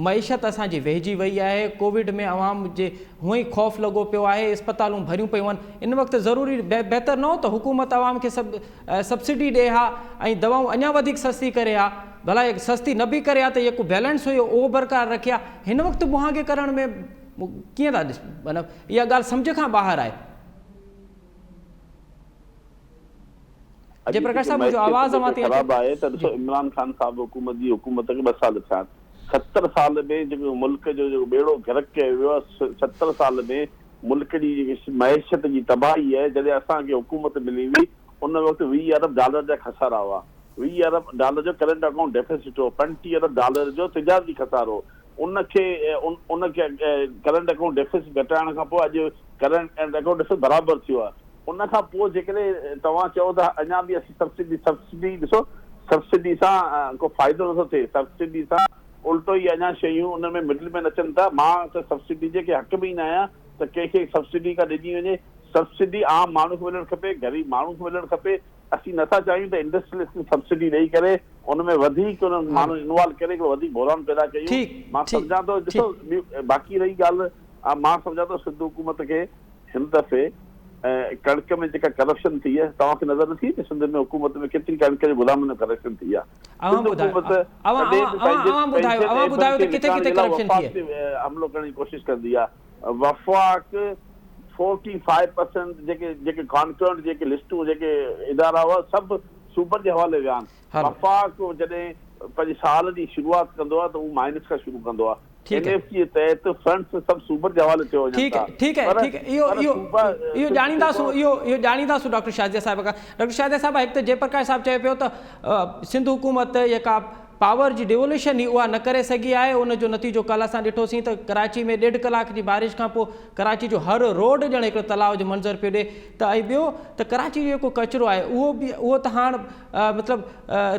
A: معيشت اسان جي ويهجي وئي آهي، ڪووڊ ۾ عوام جي هونئن ئي خوف لڳو پيو آهي، اسپتالون ڀريون پيون آهن، ان وقت ضروري بهتر نه هو ته حڪومت عوام کي سبسڊي ڏئي ها ۽ دوائون اڃا وڌيڪ سستي ڪري ها، ڀلا سستي نه به ڪري ها ته جيڪو بيلنس هيو اهو برقرار رکي ها، هن وقت مهانگي ڪرڻ ۾ ڪيئن ٿا ڏس معنيٰ اها ڳالهه سمجهه کان ٻاهر آهي.
B: اڄ
A: جي پرڪاش
B: جيڪي
A: صاحب منهنجو
B: معيشت
A: آواز اوهان
B: جيڪا
A: تائين اچي
B: خراب آهي ته ڏسو
A: جي.
B: عمران خان صاحب حڪومت جي حڪومت کي ٻه سال ٿيا آهن 70 سال ۾ جيڪو ملڪ جو جيڪو ٻيڙو غرق ڪيو ويو آهي 70 سال ۾ ملڪ جي جيڪي معيشت جي تباهي آهي جڏهن اسان کي حڪومت ملي هئي ان وقت 20 ارب ڊالر جا خسارا هئا 20 ارب ڊالر جو ڪرنٽ اڪائونٽ ڊيفيسٽ هو 35 ارب ڊالر جو تجارتي خسارو هو ان کي ان کي ڪرنٽ اڪائونٽ ڊيفيسٽ گهٽائڻ کان پوء اڄ ڪرنٽ اڪائونٽ ڊيفيسٽ برابر ٿيو آهي ان کان پوء جيڪڏهن توهان چئو ته اڃا به اسين سبسڊي سبسڊي ڏسو سبسڊي سان ڪو فائدو نٿو ٿئي سبسڊي سان الٽو ئي اڃا شيون ان ۾ مڊل مين اچن ٿا مان ته سبسڊي جي ڪنهن حق ۾ ئي نه آهيان ته ڪنهن کي سبسڊي ڪا ڏني وڃي سبسڊي عام ماڻهو کي ملڻ کپي غريب ماڻهو کي ملڻ کپي اسين نٿا چاهيون ته انڊسٽريلسٽ کي سبسڊي ڏئي ڪري ان ۾ وڌيڪ انهن ماڻهن انوالو ڪري هڪڙو وڌيڪ بحران پيدا ڪيون مان سمجهان ٿو ڏسو باقي رهي ڳالهه مان سمجهان ٿو سنڌ حڪومت کي هن دفعي ڪڻڪ ۾ جيڪا ڪرپشن ٿي آهي توهان کي نظر نٿي اچي سنڌ ۾ حڪومت ۾ ڪيتري ڪڻڪ جي گدامن ۾ ڪرپشن ٿي آهي
A: اوهان
B: سنڌ
A: ٻڌايو
B: حڪومت
A: اوهان
B: ڪڏهن به
A: اوهان
B: پنهنجي
A: اوهان ٻڌايو
B: پنهنجن
A: اوهان
B: عيبن
A: ٻڌايو
B: کي
A: ته ڪٿي
B: لڪائڻ
A: ڪٿي
B: جي لاء
A: ڪرپشن
B: وفاق
A: ٿي
B: تي حملو ڪرڻ جي ڪوشش ڪندي آهي وفاق فورٽي فائيو پرسنٽ جيڪي جيڪي ڪانڪرنٽ جيڪي لسٽون جيڪي ادارا هئا سڀ صوبن جي حوالي ويا آهن
A: هلو
B: وفاق جڏهن پنهنجي سال جي شروعات ڪندو آهي ته هو مائنس کان شروع ڪندو آهي
A: ٺيڪ
B: اين
A: آهي
B: ايف سي جي تحت فنڊز سڀ صوبن جي حوالي ٿيو وڃن
A: ٺيڪ
B: ٿا
A: آهي ٺيڪ آهي
B: پر
A: ٺيڪ آهي اهو
B: پر
A: اهو
B: صوبا
A: اهو
B: سنڌ
A: ڄاڻينداسون
B: جيڪو
A: اهو اهو ڄاڻينداسون ڊاڪٽر شازيه صاحبه کان ڊاڪٽر شازيه صاحبه هڪ ته جي پرڪاش صاحب چئي پيو ته سنڌ حڪومت جيڪا پاور جي ڊيولوشن هئي اها نه ڪري سگهي آهي ان جو نتيجو ڪالهه اسان ڏٺوسين ته ڪراچي ۾ ڏيڍ ڪلاڪ جي بارش کان پوء ڪراچي جو هر روڊ ڄڻ هڪڙو تلاء جو منظر پيو ڏي ته ۽ ٻيو ته ڪراچي جو جيڪو ڪچرو آهي اهو به اهو ته هاڻ مطلب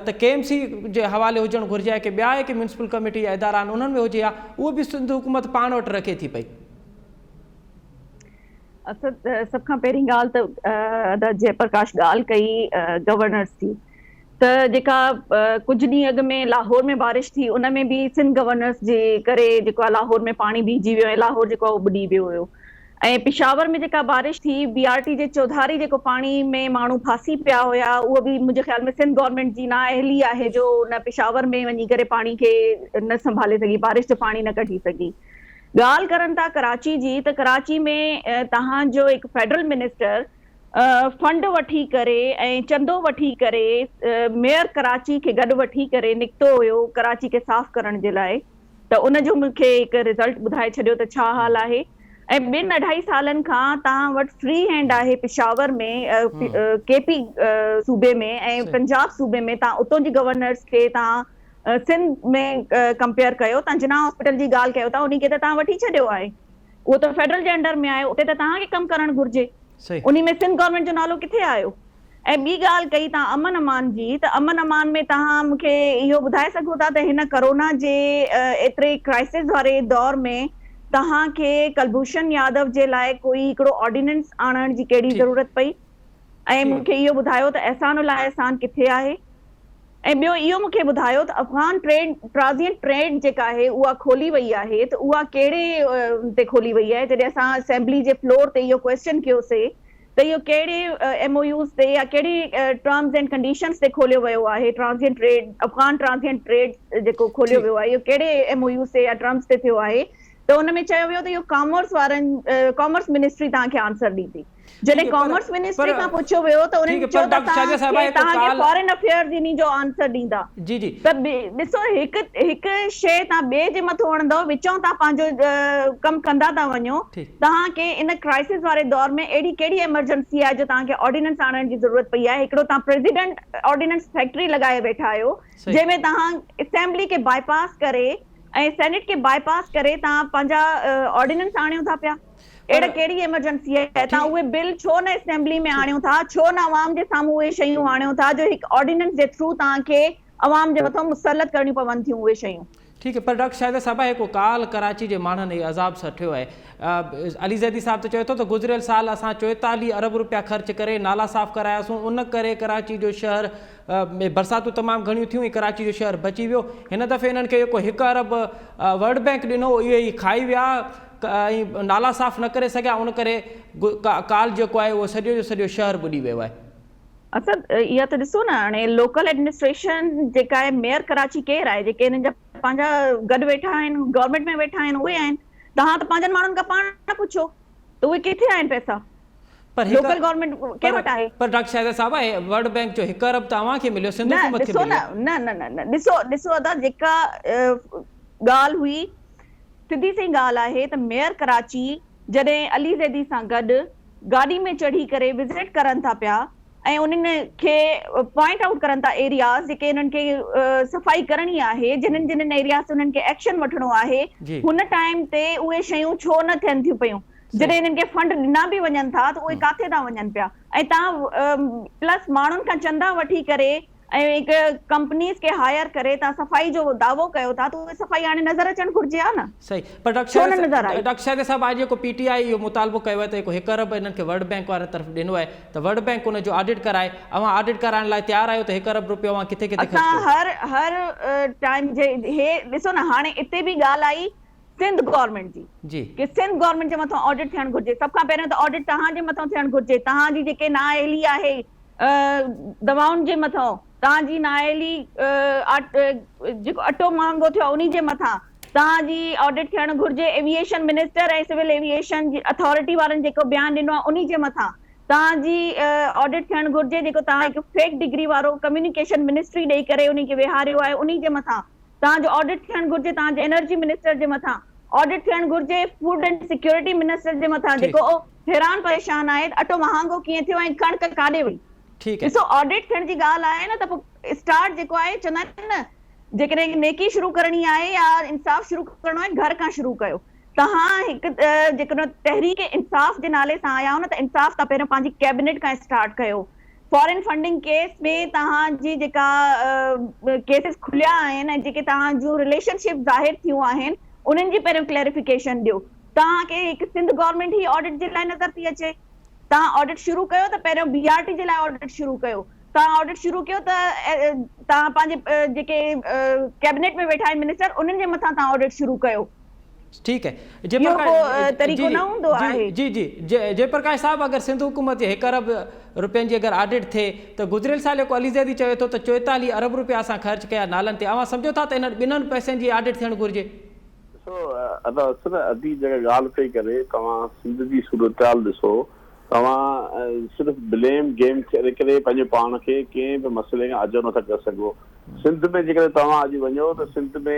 A: ته ڪي ايم سي جي حوالي هجڻ گهرجي ها ڪي ٻيا جيڪي ميونسپل ڪميٽي جا ادارا آهن انهن ۾ هجي ها اهو به سنڌ حڪومت پاڻ وٽ رکي ٿي پئي.
C: اسد سڀ کان پهرين ڳالهه ته ادا جئه پرڪاش ڳالهه ڪئي گورنرس جي ته جيڪا ڪجهه ڏينهن اڳ ۾ لاهور ۾ بارش ٿي ان ۾ به سنڌ گورنرس جي ڪري جيڪو آهي لاهور ۾ پاڻي بيهجي ويو ۽ لاهور جيڪو آهي اهو ٻڏي ويو هيو ۽ پشاور ۾ جيڪا بارش ٿي بي آر ٽي جي چوڌاري جيڪو پاڻي ۾ ماڻهو ڦاسي پيا هيا اهو به منهنجي خيال ۾ سنڌ گورنمينٽ جي نااهلي آهي جو ان پشاور ۾ وڃي ڪري پاڻي کي نه سنڀالي سگهي بارش جو پاڻي نه ڪڍي سگهي ڳالهه ڪرن ٿا ڪراچي جي ته ڪراچي ۾ توهان جو هڪ فيڊرل منسٽر فنڊ وٺي ڪري ۽ چندو وٺي ڪري ميئر ڪراچي کي گڏ وٺي ڪري نڪتو هيو ڪراچي کي صاف ڪرڻ جي لاء ته ان جو مون کي هڪ رزلٽ ٻڌائي ڇڏيو ته ڇا حال آهي ۽ ٻن اڍائي سالن کان توهان وٽ فري هينڊ آهي پشاور ۾ ڪي پي صوبي ۾ ۽ پنجاب صوبي ۾ توهان اتون جي گورنرس کي توهان سنڌ ۾ ڪمپيئر ڪيو توهان جناح هاسپيٽل جي ڳالهه ڪيو ٿا انهي کي ته توهان وٺي ڇڏيو آهي اهو ته فيڊرل جي انڊر ۾ آهي اتي ته توهان کي ڪم ڪرڻ گهرجي انهي ۾ سنڌ گورنمينٽ جو نالو ڪٿي آيو؟ ۽ ٻي ڳالهه ڪئي توهان امن امان جي ته امن امان ۾ توهان مون کي اهو ٻڌائي سگهو ٿا ته هن ڪرونا جي ايتري ڪرائسز واري دور ۾ توهان کي ڪلڀوشن يادو جي لاء ڪوئي هڪڙو آرڊيننس آڻڻ جي ڪهڙي ضرورت پئي ۽ مون کي اهو ٻڌايو ته احسان الله احسان ڪٿي آهي ۽ ٻيو اهو مون کي ٻڌايو ته افغان ٽريڊ ٽرانزينٽ ٽريڊ جيڪا آهي اها کولي وئي آهي ته اها ڪهڙي تي کولي وئي آهي جڏهن اسان اسيمبلي جي فلور تي اهو ڪوئسچن ڪيوسي ته اهو ڪهڙي ايم او يوز تي يا ڪهڙي ٽرمز اينڊ ڪنڊيشنز تي کوليو ويو آهي transient trade Afghan transient trade جيڪو کوليو ويو آهي اهو ڪهڙي ايم او يوز تي يا ٽرمز تي ٿيو آهي ته ان ۾ چيو ويو ته اهو ڪامرس وارن ڪامرس منسٽري توهان کي آنسر ڏيندي جڏهن ڪامرس منسٽري کان پڇيو ويو ته انهن چيو ته توهان کي توهان کي فارين افيئرز انهي جو آنسر ڏيندا ته ڏسو هڪ هڪ شيء توهان ٻئي جي مٿو هڻندؤ وچون توهان پنهنجو ڪم ڪندا ٿا وڃو توهان کي ان ڪرائسس واري دور ۾ اهڙي ڪهڙي ايمرجنسي آهي جو توهان کي آرڊيننس آڻڻ جي ضرورت پئي آهي؟ هڪڙو توهان پريزيڊنٽ آرڊيننس فيڪٽري لڳائي ويٺا آهيو جنهن ۾ توهان اسيمبلي کي باء پاس ڪري ۽ سينيٽ کي باء پاس ڪري توهان پنهنجا آرڊيننس آڻيو ٿا پيا. اهڙي ڪهڙي ايمرجنسي آهي؟ توهان اهي بل ڇو نه اسيمبلي ۾ آڻيو ٿا؟ ڇو نه عوام جي سامهون اهي شيون آڻيو ٿا جو هڪ آرڊيننس جي ٿرو توهان کي عوام جي مٿان مسلط ڪرڻيون پون ٿيون اهي شيون.
A: ٺيڪ پر ڊاڪٽر شاهده صاحبه هيڪو ڪالھ ڪراچي جي ماڻهن هي عذاب سٺيو آهي علي زيدي صاحب ته چوي ٿو ته گذريل سال اسان 44 ارب روپيا خرچ ڪري نالا صاف ڪراياسون ان ڪري ڪراچي جو شهر ۾ برساتون تمام گهڻيون ٿيون ۽ ڪراچي جو شهر بچي ويو هن دفعي انهن کي جيڪو 1 ارب ورلڊ بينڪ ڏنو اهي ئي کائي ويا ۽ نالا صاف نه ڪري سگهيا ان ڪري ڪالھ جيڪو آهي اهو سڄو جو سڄو شهر ٻڏي ويو آهي.
C: اسد اها ته ڏسو نه هاڻي لوڪل ايڊمنسٽريشن جيڪا آهي ميئر ڪراچي ڪير آهي جيڪي هنن جا پنهنجا گڏ ويٺا آهن گورنمينٽ ۾ ويٺا آهن اهي آهن توهان ته پنهنجن ماڻهن کان پاڻ پڇو ته اهي ڪٿي آهن پئسا
A: پر
C: لوڪل گورنمينٽ ڪنهن وٽ آهي
A: پر ڊاڪٽر شاهده صاحب هي ورلڊ بينڪ جو 1 ارب ته اوهان کي مليو سنڌ
C: نه
A: حڪومت کي
C: ڏسو
A: مليو
C: نه نه نه نه ڏسو ڏسو ادا جيڪا ڳالهه هئي سڌي سئي ڳالهه آهي ته ميئر ڪراچي جڏهن علي زيدي سان گڏ گاڏي ۾ چڙهي ڪري وزٽ ڪرن ٿا پيا ۽ انهن کي پوائنٽ آئوٽ ڪرن ٿا ايرياز جيڪي انهن کي صفائي ڪرڻي آهي جنھن جنھن ايرياز تي انهن کي ايڪشن وٺڻو آهي هن ٽائيم تي اهي شيون ڇو نه ٿين ٿيون پيون جڏهن انهن کي فنڊ ڏنا به وڃن ٿا ته اهي ڪاٿي ٿا وڃن پيا ۽ تان پلس ماڻهن کان چندا وٺي ڪري ۽ هڪ ڪمپنيز کي هائر ڪري توهان صفائي جو دعوو ڪيو ٿا ته اهي صفائي هاڻي نظر اچڻ گهرجي ها نه.
A: صحيح پر ڊاڪٽر
C: ڇو نه نظر آئي.
A: ڊاڪٽر شاهده صاحب آج جيڪو پي ٽي آء اهو مطالبو ڪيو آهي ته جيڪو هڪ ارب انهن کي ورلڊ بينڪ وارن طرف ڏنو آهي ته ورلڊ بينڪ ان جو آڊٽ ڪرائي اوهان آڊٽ ڪرائڻ لاء تيار آهيو ته هڪ ارب روپيو اوهان ڪٿي ڪٿي خرچ
C: اسان
A: ڪيو.
C: هر هر ٽائيم جي هي ڏسو نه هاڻي اتي به ڳالهه آئي سنڌ گورنمينٽ جي
A: جي.
C: ڪي سنڌ گورنمينٽ جي مٿان آڊٽ ٿيڻ گهرجي سڀ کان پهريون ته آڊٽ توهان جي مٿان ٿيڻ گهرجي توهان جي جيڪي نااهلي آهي دوائن جي مٿان توهان جي نااهلي جيڪو اٽو مهانگو ٿيو آهي انهي جي مٿان توهان جي آڊٽ ٿيڻ گهرجي ايوي ايشن منسٽر ۽ سول ايوي ايشن جي اٿارٽي وارن جيڪو بيان ڏنو آهي انهي جي مٿان توهان جي آڊٽ ٿيڻ گهرجي جيڪو توهان هڪ فيڪ ڊگري وارو ڪميونيڪيشن منسٽري ڏئي ڪري انهي کي ويهاريو آهي انهي جي مٿان توهان جو آڊٽ ٿيڻ گهرجي توهان جي انرجي منسٽر جي مٿان آڊٽ ٿيڻ گهرجي فوڊ اينڊ سيڪيورٽي منسٽر جي مٿان جيڪو حيران پريشان آهي ته اٽو مهانگو ڪيئن ٿيو ۽ ڪڻڪ ڪاڏي وئي ڏسو آڊٽ ٿيڻ جي ڳالهه آهي نه ته پوء اسٽارٽ جيڪو آهي چوندا آهن نه جيڪڏهن نيڪي شروع ڪرڻي آهي يا انصاف شروع ڪرڻو آهي گهر کان شروع ڪيو توهان هڪ جيڪڏهن تحريڪ انصاف جي نالي سان آيا آهيو نه ته انصاف توهان پهريون پنهنجي ڪيبنيٽ کان اسٽارٽ ڪيو فارين فنڊنگ ڪيس ۾ توهان جي جيڪا ڪيسز کليا آهن ۽ جيڪي توهان جون رليشن شپ ظاهر ٿيون آهن انهن جي پهريون ڪليريفڪيشن ڏيو توهان کي هڪ سنڌ گورنمينٽ هي آڊٽ جي لاء نظر ٿي اچي توهان آڊٽ شروع ڪيو ته پهريون بي آر ٽي جي لاء آڊٽ شروع ڪيو توهان آڊٽ شروع ڪيو ته توهان پنهنجي جيڪي ڪيبنيٽ ۾ ويٺا آهن منسٽر انهن جي مٿان توهان آڊٽ شروع ڪيو
A: ٺيڪ آهي جي
C: اهو ڪو
A: پرڪاش
C: طريقو
A: جي
C: نه هوندو
A: جي
C: آهي.
A: جي جي جي جي پرڪاش صاحب اگر سنڌ حڪومت جي هڪ ارب روپين جي اگر آڊٽ ٿئي ته گذريل سال جيڪو علي زيدي چوي ٿو ته 44 ارب روپيا اسان خرچ ڪيا نالن تي اوهان سمجهو ٿا ته انهن ٻنهن پئسن جي آڊٽ ٿيڻ گهرجي؟
B: ڏسو ادا اصل ادي جيڪا ڳالهه پئي ڪري توهان سنڌ جي صورتحال ڏسو توهان صرف بليم گيم ڪري ڪري پنهنجو پاڻ کي ڪنهن به مسئلي کان آجو نٿا ڪري سگهو. سنڌ ۾ جيڪڏهن توهان اڄ وڃو ته سنڌ ۾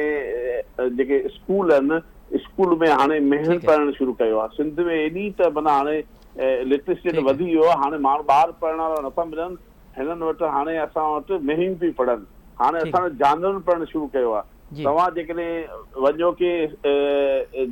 B: جيڪي اسڪول آهن اسڪول ۾ هاڻي مينهن پڙهڻ شروع ڪيو آهي. سنڌ ۾ ايڏي ته معنيٰ هاڻي لٽريسي ريٽ وڌي ويو آهي هاڻي ماڻهو ٻار پڙهڻ وارا نٿا ملن هنن وٽ هاڻي اسان وٽ مينهن پيون پڙهن هاڻي اسان وٽ جانورن پڙهڻ شروع ڪيو آهي. توهان جيڪڏهن وڃو ڪي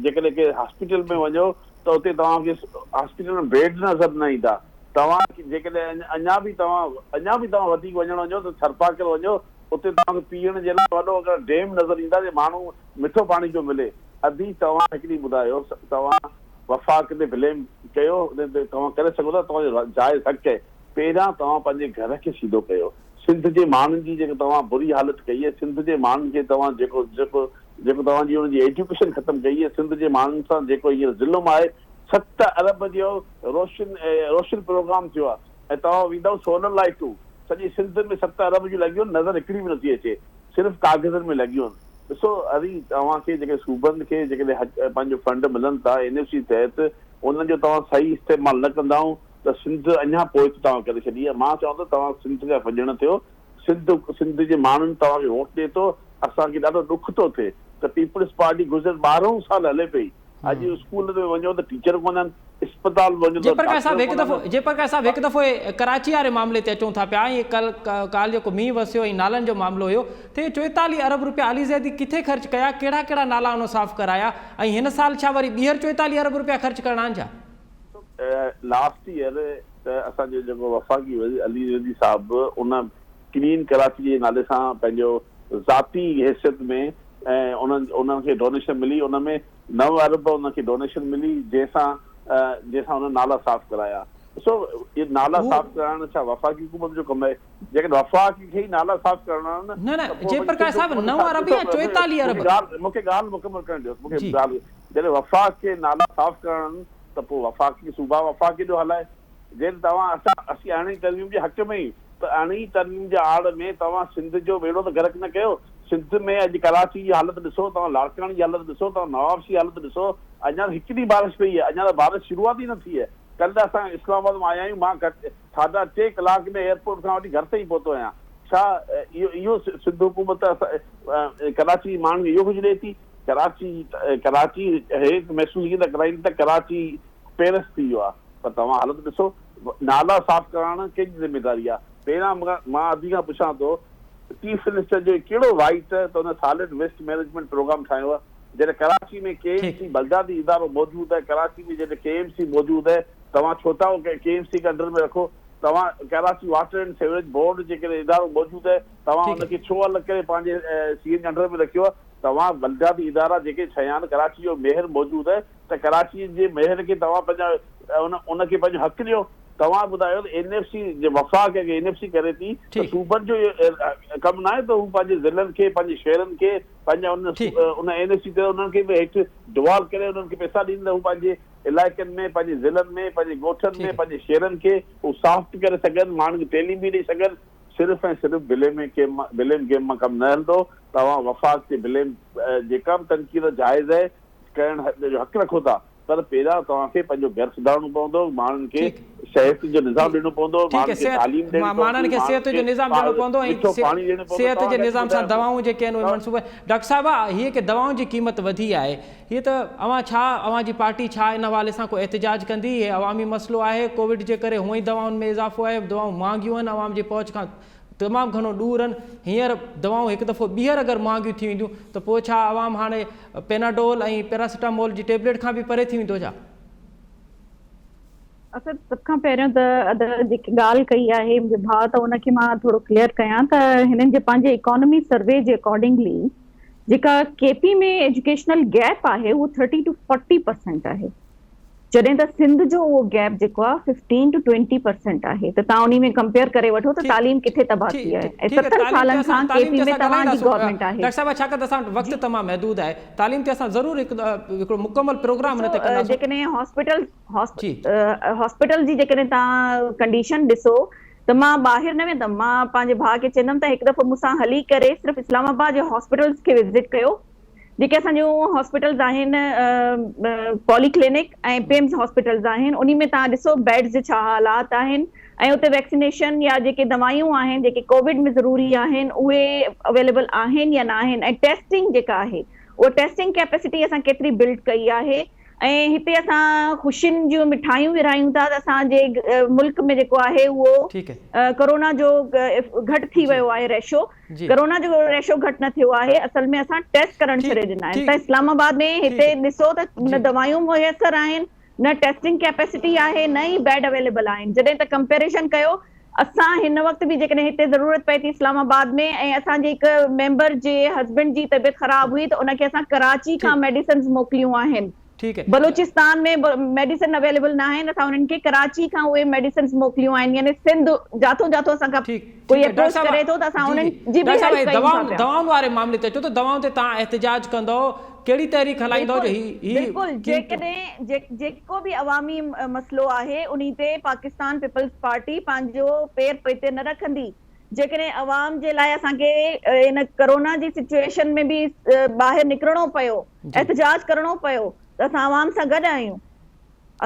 B: جيڪڏهن ڪي هاسپيٽل ۾ وڃو ته اتي توهان کي هاسپيٽل ۾ بيڊ نظر نه ايندا. توهان جيڪڏهن اڃا به توهان اڃا به توهان وڌيڪ وڃڻ وڃو ته ٿرپارڪر وڃو اتي توهان کي پيئڻ جي لاء وڏو هڪڙا ڊيم نظر ايندا جي ماڻهو مٺو پاڻي پيو ملي. ادي توهان هڪڙي ٻڌايو توهان وفاق تي بليم ڪيو ان تي توهان ڪري سگهو ٿا توهان جو جائز حق اهي پهريان توهان پنهنجي گهر کي سيڌو ڪيو سنڌ جي ماڻهن جي جيڪو توهان بري حالت ڪئي اهي سنڌ جي ماڻهن کي توهان جيڪو جيڪو جيڪو توهان جي ان جي ايجوڪيشن ختم ڪئي آهي، سنڌ جي ماڻهن سان جيڪو هينئر ظلم آهي، 7 ارب جو روشن روشن پروگرام ٿيو آهي ۽ توهان ويندؤ سولر لائيٽون سڄي سنڌ ۾ 7 ارب جون لڳيون آهن نظر هڪڙي به نٿي اچي صرف ڪاغذن ۾ لڳيون آهن ڏسو اري توهان کي جيڪي صوبن کي جيڪڏهن حق پنهنجو فنڊ ملن ٿا اين ايف سي تحت انهن جو توهان صحيح استعمال نه ڪندائون ته سنڌ اڃا پوئتي توهان ڪري ڇڏي آهي مان چوان ٿو توهان سنڌ کان وڃڻ ٿيو سنڌ سنڌ جي ماڻهن توهان کي ووٽ ڏئي ٿو اسان کي ڏاڍو ڏک ٿو ٿئي ته پيپلز پارٽي گذريل 12 سال هلي پئي اڄ اسڪول ۾ وڃو ته ٽيچر ڪونهن اسپتال ۾ وڃو
A: جي
B: ته
A: پرڪاش صاحب
B: ڊاڪٽر
A: هڪ دفعو
B: ڪونهن.
A: جي پرڪاش صاحب هڪ دفعو هي ڪراچي واري معاملي تي اچون ٿا پيا ۽ ڪل ڪالهه جيڪو مينهن وسيو ۽ نالن جو معاملو هيو ته اهي 44 ارب روپيا علي زيدي ڪٿي خرچ ڪيا ڪهڙا ڪهڙا نالا ان صاف ڪرايا ۽ هن سال ڇا وري ٻيهر 44 ارب روپيا خرچ ڪرڻا آهن ڇا؟
B: لاسٽ ايئر ته اسان جو جيڪو وفاقي وزير علي زيدي صاحب ان ڪلين ڪراچي جي نالي سان پنهنجو ذاتي حيثيت ۾ ۽ انهن انهن کي ڊونيشن ملي ان ۾ نو ارب انهن کي ڊونيشن ملي جنهن سان جنهن سان انهن نالا صاف ڪرايا. ڏسو اهي نالا صاف ڪرائڻ ڇا وفاقي حڪومت جو ڪم آهي؟ جيڪڏهن وفاق کي ئي نالا صاف ڪرڻا آهن
A: نه نه
B: ته پوء
A: جي
B: وري
A: پرڪاش
B: سنڌ
A: صاحب
B: حڪومت
A: نو
B: ڇا
A: ارب
B: ڏسو
A: يا 44
B: مون
A: ارب
B: کي ڳالهه مون کي ڳالهه مڪمل ڪرڻ ڏيوس مون کي
A: جي.
B: ڳالهه جڏهن وفاق کي نالا صاف ڪرڻا آهن ته پوء وفاقي صوبا وفاق ڪيڏو هلائي جڏهن توهان اسان اسين ارڙهين ترميم جي حق ۾ آهيون ته ارڙهين ترميم جي آڙ ۾ توهان سنڌ جو ٻيڙو ته غرق نه ڪيو سنڌ ۾ اڄ ڪراچي جي حالت ڏسو توهان لاڙڪاڻي جي حالت ڏسو توهان نوابشاهه جي حالت ڏسو اڃا ته هڪ ڏينهن بارش پئي آهي اڃا ته بارش شروعات ئي نه ٿي آهي ڪلهه اسان اسلام آباد مان آيا آهيون مان گهٽ ساڍا ٽي ڪلاڪ ۾ ايئرپورٽ کان وٺي گهر تائين پهتو آهيان ڇا اهو اهو سنڌ حڪومت ڪراچي جي ماڻهن کي اهو ڪجهه ڏئي ٿي ڪراچي ڪراچي هي محسوس ڪيئن ٿا ڪرائين ته ڪراچي پيرس ٿي ويو آهي پر توهان حالت ڏسو نالا صاف ڪرائڻ ڪنهن جي ذميواري آهي پهريان مان ادي کان پڇان ٿو چيف منسٽر جو ڪهڙو رائيٽ ته ان سالڊ ويسٽ مئنيجمينٽ پروگرام ٺاهيو آهي جڏهن ڪراچي ۾ ڪي ايم سي بلدياتي ادارو موجود آهي ڪراچي ۾ جڏهن ڪي ايم سي موجود آهي توهان ڇو ٿا ڪي ايم سي کي انڊر ۾ رکو توهان Karachi water and sewerage board جيڪڏهن ادارو موجود آهي توهان ان کي ڇو الڳ ڪري پنهنجي سي ايم جي انڊر ۾ رکيو آهي توهان بلدياتي ادارا جيڪي ٺهيا آهن ڪراچي جو ميئر موجود آهي ته ڪراچي جي ميئر کي توهان پنهنجا ان کي پنهنجو حق ڏيو توهان ٻڌايو ته اين ايف سي جي وفاق اگر اين ايف سي ڪري ٿي ته صوبن جو اهو ڪم ناهي ته هو پنهنجي ضلعن کي پنهنجي شهرن کي پنهنجا ان ان اين ايف سي تحت انهن کي به هيٺ ڊوالو ڪري انهن کي پئسا ڏين ته هو پنهنجي علائقن ۾ پنهنجي ضلعن ۾ پنهنجي ڳوٺن ۾ پنهنجي شهرن کي هو صاف به ڪري سگهن ماڻهن کي تعليم به ڏئي سگهن صرف ۽ صرف بليم گيم بليم گيم مان ڪم نه هلندو توهان وفاق تي بليم جيڪا به تنقيد جائز آهي ڪرڻ جو حق رکو ٿا پر پهريان توهان کي پنهنجو گهر سڌارڻو پوندو، ماڻهن کي صحت جو نظام ڏيڻو پوندو،
A: ٺيڪ
B: ماڻهن کي تعليم ڏيڻي
A: آهي ماڻهن
B: پوندي،
A: کي
B: ماڻهن
A: صحت جو
B: کي
A: نظام ڏيڻو پوندو ۽
B: مٺو پاڻي ڏيڻو پوندو،
A: صحت
B: توهان
A: جي
B: کي اڄ
A: نظام سان
B: ٻڌايان ٿو
A: دوائون جيڪي آهن اهي
B: ته
A: منصوبا ڊاڪٽر صاحب هيء ڪي دوائن جي قيمت وڌي آهي هيء ته اوهان ڇا اوهان جي پارٽي ڇا ان حوالي سان ڪو احتجاج ڪندي هي عوامي مسئلو آهي ڪووڊ جي ڪري هونئن ئي دوائن ۾ اضافو آهي دوائون مهانگيون آهن عوام جي پهچ کان تمام گهڻو ڏور آهن، هينئر دوائون هڪ دفعو ٻيهر اگر مهانگيون ٿي وينديون ته پوء ڇا عوام هاڻي پيناڊول ۽ پيراسيٽامول جي ٽيبليٽ کان به پري ٿي ويندو ڇا؟
C: اسد سڀ کان پهريون ته ادا جيڪي ڳالهه ڪئي آهي منهنجي ڀاء ته ان کي مان ٿورو ڪليئر ڪيان ته هنن جي پنهنجي اڪانومي سروي جي اڪارڊنگلي جيڪا ڪي پي ۾ ايجوڪيشنل گيپ آهي اهو ٿرٽي ٽو فورٽي پرسنٽ آهي جڏهن ته سنڌ جو اهو گيپ جيڪو آهي ففٽين ٽو ٽوئنٽي پرسنٽ آهي ته توهان انهي ۾ ڪمپيئر ڪري وٺو ته تعليم ڪٿي تباهه ٿي آهي ۽ ستن سالن کان ڪي پي ۾ توهان جي گورنمينٽ آهي.
A: ڊاڪٽر صاحبه ڇاڪاڻ ته اسان وٽ وقت تمام محدود آهي تعليم تي اسان ضرور هڪ هڪڙو مڪمل پروگرام ان تي ڪنداسون.
C: جيڪڏهن هاسپيٽل هاسپيٽل جي جيڪڏهن توهان ڪنڊيشن ڏسو ته مان ٻاهر نه ويندم مان پنهنجي ڀاء کي چوندم ته هڪ دفعو مون سان هلي ڪري صرف اسلام آباد جي هاسپيٽلز کي وزٽ ڪيو جيڪي اسان جون هاسپيٽلز آهن پولي ڪلينڪ ۽ پمز هاسپيٽلز آهن انهي ۾ توهان ڏسو بيڊز جا ڇا حالات آهن ۽ اتي ويڪسينيشن يا جيڪي دوائيون آهن جيڪي ڪووڊ ۾ ضروري آهن اهي اويليبل آهن يا نه آهن ۽ ٽيسٽنگ جيڪا آهي اها ٽيسٽنگ ڪيپيسٽي اسان ڪيتري بلڊ ڪئي آهي ۽ هتي اسان خوشين جون مٺايون ورهايون ٿا ته اسان جي ملڪ ۾ جيڪو آهي اهو ڪورونا جو گهٽ ٿي ويو آهي ريشو ڪرونا جو ريشو گهٽ نه ٿيو آهي اصل ۾ اسان ٽيسٽ ڪرڻ ڇڏي ڏنا آهن ته اسلام آباد ۾ هتي ڏسو ته نه دوائيون ميسر آهن نه ٽيسٽنگ ڪيپيسٽي آهي نه ئي بيڊ اويليبل آهن جڏهن ته ڪمپيريزن ڪيو اسان هن وقت به جيڪڏهن هتي ضرورت پئي ٿي اسلام آباد ۾ ۽ اسان جي هڪ ميمبر جي هسبينڊ جي طبيعت خراب هئي ته ان کي اسان ڪراچي کان ميڊيسنز موڪليون آهن بلوچستان ۾ ميڊيسن اويليبل نه آهن اسان انهن کي ڪراچي کان اهي ميڊيسنز موڪليون آهن يعني سنڌ جاٿو جاٿو اسان کان ڪوئي اپروچ ڪري ٿو ته اسان انهن جي به هيلپ ڪيون ٿا پيا.
A: دوائن واري معاملي تي اچو ته دوائن تي توهان احتجاج ڪندؤ ڪهڙي تحريڪ هلائيندؤ جو هي هي
C: بلڪل جيڪڏهن جيڪو به عوامي مسئلو آهي انهي تي پاڪستان پيپلز پارٽي پنهنجو پير پوئتي نه رکندي جيڪڏهن عوام جي لاء اسان کي ان ڪرونا جي سچوئيشن ۾ به ٻاهر نڪرڻو پيو احتجاج ڪرڻو پيو ته اسان عوام سان گڏ آهيون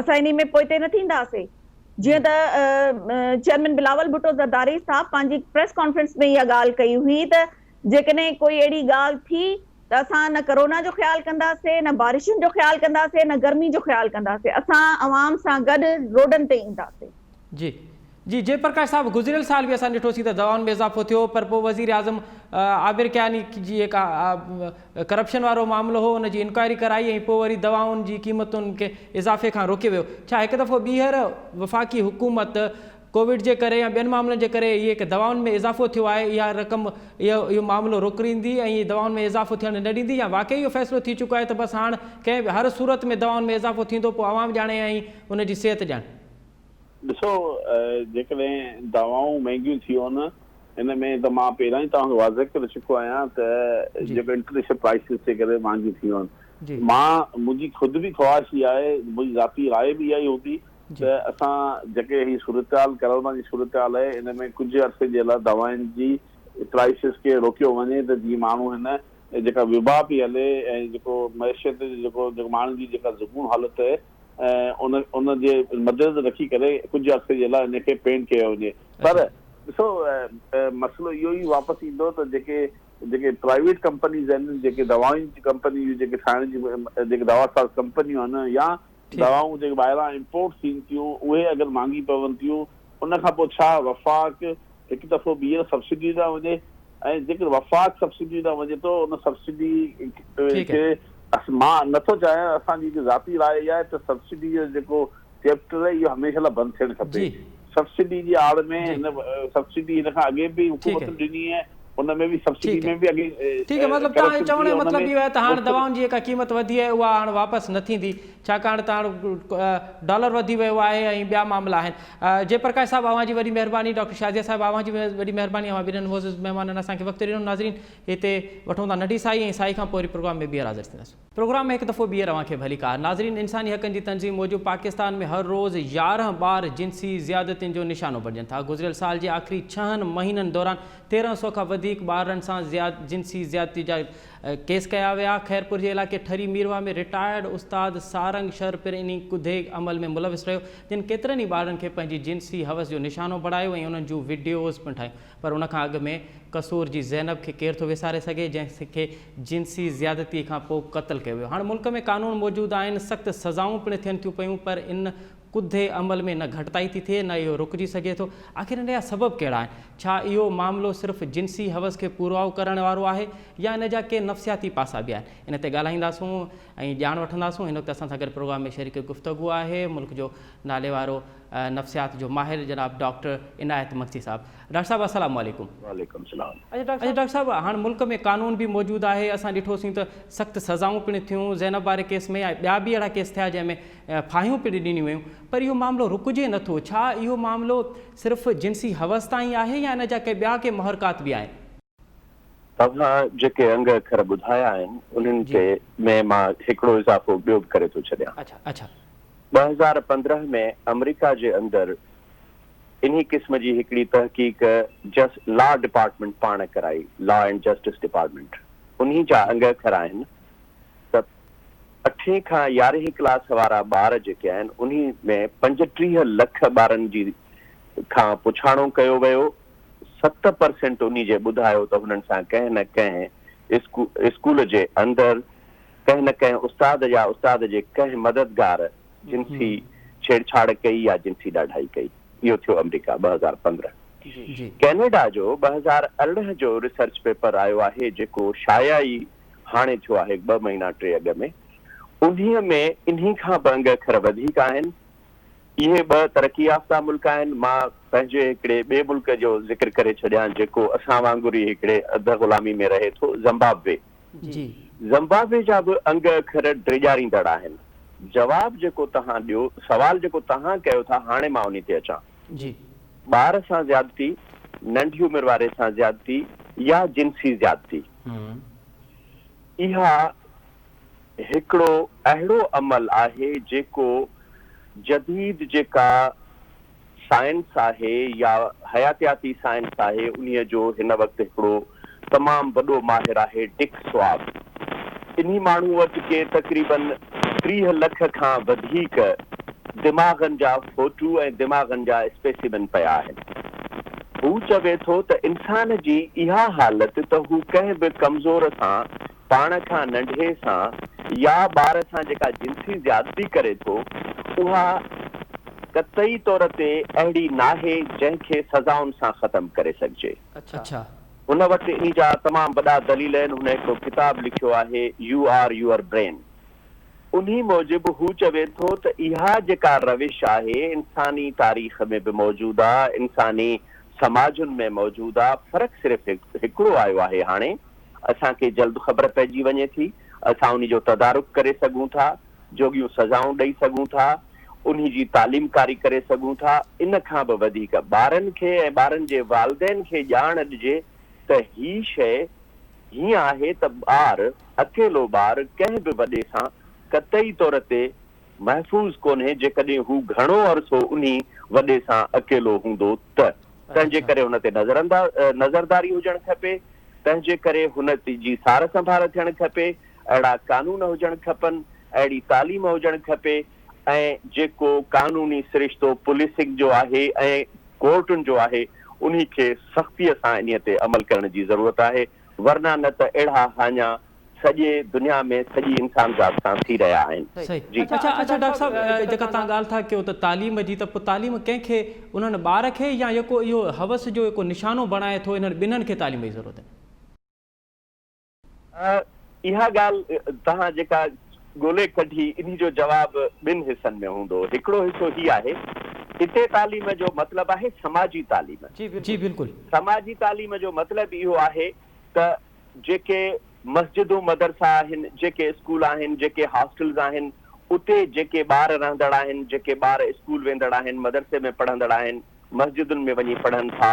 C: اسان انهي ۾ پوئتي نه ٿينداسي جيئن ته چيئرمين بلاول ڀٽو زرداري صاحب پنهنجي پريس ڪانفرنس ۾ اها ڳالهه ڪئي هئي ته جيڪڏهن ڪوئي اهڙي ڳالهه ٿي ته اسان نه ڪرونا جو خيال ڪنداسي نه بارشن جو خيال ڪنداسي نه گرمي جو خيال ڪنداسي اسان عوام سان گڏ روڊن تي اينداسي.
A: جي جي جي پرڪاش صاحب گذريل سال به اسان ڏٺوسين ته دوائن ۾ اضافو ٿيو پر پوء وزيراعظم عابر ڪياني جي جيڪا ڪرپشن وارو معاملو هو ان جي انڪوائري ڪرائي ۽ پوء وري دوائن جي قيمتن کي اضافي کان روڪيو ويو ڇا هڪ دفعو ٻيهر وفاقي حڪومت ڪووڊ جي ڪري يا ٻين معاملن جي ڪري اهي هڪ دوائن ۾ اضافو ٿيو آهي اها رقم اهو اهو معاملو روڪريندي ۽ دوائن ۾ اضافو ٿيڻ نه ڏيندي يا واقعي اهو فيصلو ٿي چڪو آهي ته بس هاڻ ڪنهن به هر صورت ۾ دوائن ۾ اضافو ٿيندو پوء عوام ڄاڻي ۽ ان جي صحت ڄاڻي.
B: ڏسو جيڪڏهن دوائون مهنگيون ٿيون ان ۾ ته مان پهريان ئي توهان کي واضح ڪري چڪو آهيان ته جيڪو انٽرنيشنل پرائسز جي ڪري مهانگيون ٿيون آهن مان منهنجي خود به خواهش اها آهي منهنجي ذاتي راء به اها ئي هوندي ته اسان جيڪي هي صورتحال ڪرونا جي صورتحال آهي ان ۾ ڪجهه عرصي جي لاء دوائن جي پرائسز کي روڪيو وڃي ته جيئن ماڻهو هن جيڪا وبا پئي هلي ۽ جيڪو معيشت جي جيڪو جيڪو ماڻهن جي جيڪا زبون حالت آهي ۽ ان ان جي مدنظر رکي ڪري ڪجهه عرصي جي لاء ان کي پينڊ ڪيو وڃي پر ڏسو مسئلو اهو ئي واپس ايندو ته جيڪي جيڪي پرائيويٽ ڪمپنيز آهن جيڪي دوائن جي ڪمپنيون جيڪي ٺاهڻ جي جيڪي دوا ساز ڪمپنيون آهن يا دوائون جيڪي ٻاهران امپورٽ ٿين ٿيون اهي اگر مهانگي پون ٿيون ان کان پوء ڇا وفاق هڪ دفعو ٻيهر سبسڊي ڏانهن وڃي ۽ جيڪر وفاق سبسڊي ڏانهن وڃي ٿو ان سبسڊي کي مان نٿو چاهيان اسان جي هڪ ذاتي راء اها آهي ته سبسڊي جو جيڪو چيپٽر آهي اهو هميشه لاء بند ٿيڻ کپي سبسڊي جي آڙ ۾ هن سبسڊي هن کان اڳي به حڪومتن ڏني آهي ان ۾ به سبسڊي ۾ به اڳي
A: ٺيڪ آهي مطلب توهان جو چوڻ جو مطلب اهو آهي ته هاڻ دوائن جي جيڪا قيمت وڌي آهي اها هاڻ واپس نه ٿيندي ڇاڪاڻ ته هاڻ ڊالر وڌي ويو آهي ۽ ٻيا معاملا آهن جي پرڪاش صاحب اوهان جي وڏي مهرباني ڊاڪٽر شازيه صاحب اوهان جي وڏي مهرباني اوهان ٻنهن معزز مهمانن اسان کي وقت ڏنو ناظرين هتي وٺون ٿا ننڍي سائي ۽ سائي کان پوء وري پروگرام ۾ ٻيهر حاضر ٿينداسون. پروگرام ۾ هڪ دفعو ٻيهر اوهان کي ڀليڪار. ناظرين انساني حقن جي تنظيم موجب پاڪستان ۾ هر روز 11 ٻار جنسي زيادتين جو نشانو بڻجن ٿا. گذريل سال جي آخري ڇهن مهينن دوران 1300 کان وڌيڪ ٻارڙن سان جنسي زيادتي جا ڪيس ڪيا ويا. خيرپور جي علائقي ٺري ميرواهه ۾ رٽائرڊ استاد سارنگ شر پڻ انهي ڪڌي عمل ۾ ملوث رهيو جن ڪيترن ئي ٻارڙن کي پنهنجي جنسي حوس جو نشانو بڻايو ۽ انهن جون وڊيوز پڻ ٺاهيون. پر ان کان اڳ ۾ قصور جي زينب کي ڪير ٿو وساري سگهي جنهن کي جنسي زيادتي کان پوء قتل ڪيو ويو. هاڻ ملڪ ۾ قانون موجود آهن، سخت سزائون پڻ ٿين ٿيون پيون پر ان ڪڌي عمل ۾ نه گهٽتائي ٿي ٿئي نه اهو رڪجي سگهي ٿو. آخر ان جا سبب ڪهڙا آهن؟ ڇا اهو معاملو صرف جنسي حوس کي پورائو ڪرڻ وارو آهي يا ان جا ڪي نفسياتي پاسا به آهن؟ ان تي ڳالهائينداسون ۽ ڄاڻ وٺنداسون. هن وقت اسان سان گڏ پروگرام ۾ شريڪ گفتگو آهي ملڪ جو ناليوارو نفسيات جو ماهر جناب ڊاڪٽر عنايت مگسي صاحب. ڊاڪٽر صاحب السلام عليڪم.
B: وعليڪم السلام.
A: اڇا ڊاڪٽر صاحب هاڻ ملڪ ۾ قانون به موجود آهي اسان ڏٺوسين ته سخت سزائون پڻ ٿيون زينب واري ڪيس ۾ ۽ ٻيا به اهڙا ڪيس ٿيا جنهن ۾ ڦاهيون پڻ ڏنيون ويون پر اهو معاملو رڪجي نه ٿو ڇا اهو معاملو صرف جنسي حوس تائين آهي يا ان جا ڪي ٻيا ڪي محرڪات به آهن؟
D: توهان جيڪي انگ اکر ٻڌايا آهن انهن تي ۾ مان هڪڙو اضافو ٻيو به ڪري ٿو ڇڏيان. 2015 ۾ آمريڪا جي اندر انهي قسم جي هڪڙي تحقيق جس لا ڊپارٽمينٽ پاڻ ڪرائي، لا اينڊ جسٽس ڊپارٽمينٽ، انهي جا انگ اکر آهن ته اٺين کان يارهين ڪلاس وارا ٻار جيڪي آهن انهي ۾ 35 لک ٻارن جي کان پڇاڻو ڪيو ويو، 7% انهي جي ٻڌايو ته هنن سان ڪنهن نه ڪنهن اسڪول جي اندر ڪنهن نه ڪنهن استاد يا استاد جي ڪنهن مددگار جنسي ڇيڙڇاڙ ڪئي يا جنسي ڏاڍائي ڪئي. اهو ٿيو آمريڪا 2015. ڪينيڊا جو 2018 جو ريسرچ پيپر آيو آهي جيڪو شايع ئي هاڻي ٿيو آهي ٻه مهينا ٽي اڳ ۾. انهي ۾ انهي کان به انگ اکر وڌيڪ آهن. اهي ٻه ترقي يافته ملڪ آهن. مان پنهنجي هڪڙي ٻئي ملڪ جو ذڪر ڪري ڇڏيان جيڪو اسان وانگر ئي هڪڙي اڌ غلامي ۾ رهي ٿو، زمبابوي. زمبابوي جا به انگ اکر ڊيڄاريندڙ آهن. جواب جيڪو توهان ڏيو، سوال جيڪو توهان ڪيو ٿا هاڻي مان انهي تي اچان. ٻار سان زيادتي، ننڍي عمر واري سان زيادتي يا جنسي زيادتي اها هڪڙو اهڙو عمل آهي جيڪو جديد جيڪا سائنس آهي يا حياتياتي سائنس آهي انهيء جو هن وقت هڪڙو تمام وڏو ماهر آهي ڊڪ سواب. انهي ماڻهو وٽ ڪي تقريبن 30 لک کان وڌيڪ دماغن جا فوٽو ۽ دماغن جا اسپيسيمن پيا آهن. هو چوي ٿو ته انسان جي اها حالت ته هو ڪنهن به ڪمزور سان پاڻ کان ننڍي سان يا ٻار سان جيڪا جنسي زيادتي ڪري ٿو اها قطعي طور تي اهڙي ناهي جنهن کي سزائن سان ختم ڪري سگهجي. هن وٽ انهي جا تمام وڏا دليل آهن. هن هڪڙو ڪتاب لکيو آهي يو آر your brain. انهي موجب هو چوي ٿو ته اها جيڪا روش آهي انساني تاريخ ۾ به موجود آ، انساني سماجن ۾ موجود آ، فرق صرف هڪڙو آيو آهي هاڻي اسان کي جلد خبر پئجي وڃي ٿي، اسان انهي جو تدارڪ ڪري سگهون ٿا، جوڳيون سزائون ڏئي سگهون ٿا، انهي جي تعليم ڪاري ڪري سگهون ٿا، ان کان به وڌيڪ ٻارن کي ۽ ٻارن جي والدين کي ڄاڻ ڏجي ته هي شيء هيئن آهي ته ٻار، اڪيلو ٻار ڪنهن به وڏي سان قطعي طور تي محفوظ ڪونهي جيڪڏهن هو گهڻو عرصو انهي وڏي سان اڪيلو هوندو ته. تنهنجي ڪري هن تي نظرداري هجڻ کپي، تنهنجي ڪري هن جي سار سنڀال ٿيڻ کپي، اهڙا قانون هجڻ کپن، اهڙي تعليم هجڻ کپي ۽ جيڪو قانوني سرشتو پوليسنگ جو آهي ۽ ڪورٽن جو آهي انهي کي سختيء سان انهي تي عمل ڪرڻ جي ضرورت آهي ورنه نه ته اهڙا هاڃا سڄي دنيا ۾ سڄي انسانذات سان ٿي رهيا آهن.
A: صحيح
D: جي.
A: اڇا اڇا ڊاڪٽر صاحب جيڪا توهان ڳالهه ٿا ڪيو ته تعليم جي ته پوء تعليم ڪنهن کي انهن ٻار کي يا يڪو اهو حوس جو يڪو نشانو بڻائي ٿو انهن ٻنهن کي تعليم جي ضرورت آهي.
D: اها ڳالهه توهان جيڪا ڳولي ڪڍي انهي جو جواب ٻن حصن ۾ هوندو. هڪڙو حصو هي آهي، اتي تعليم جو مطلب آهي سماجي تعليم.
A: جي بلڪل.
D: سماجي تعليم جو مطلب اهو آهي ته جيڪي مسجدون مدرسا آهن، جيڪي اسڪول آهن، جيڪي هاسٽلز آهن، اتي جيڪي ٻار رهندڙ آهن، جيڪي ٻار اسڪول ويندڙ آهن، مدرسي ۾ پڙهندڙ آهن، مسجدن ۾ وڃي پڙهن ٿا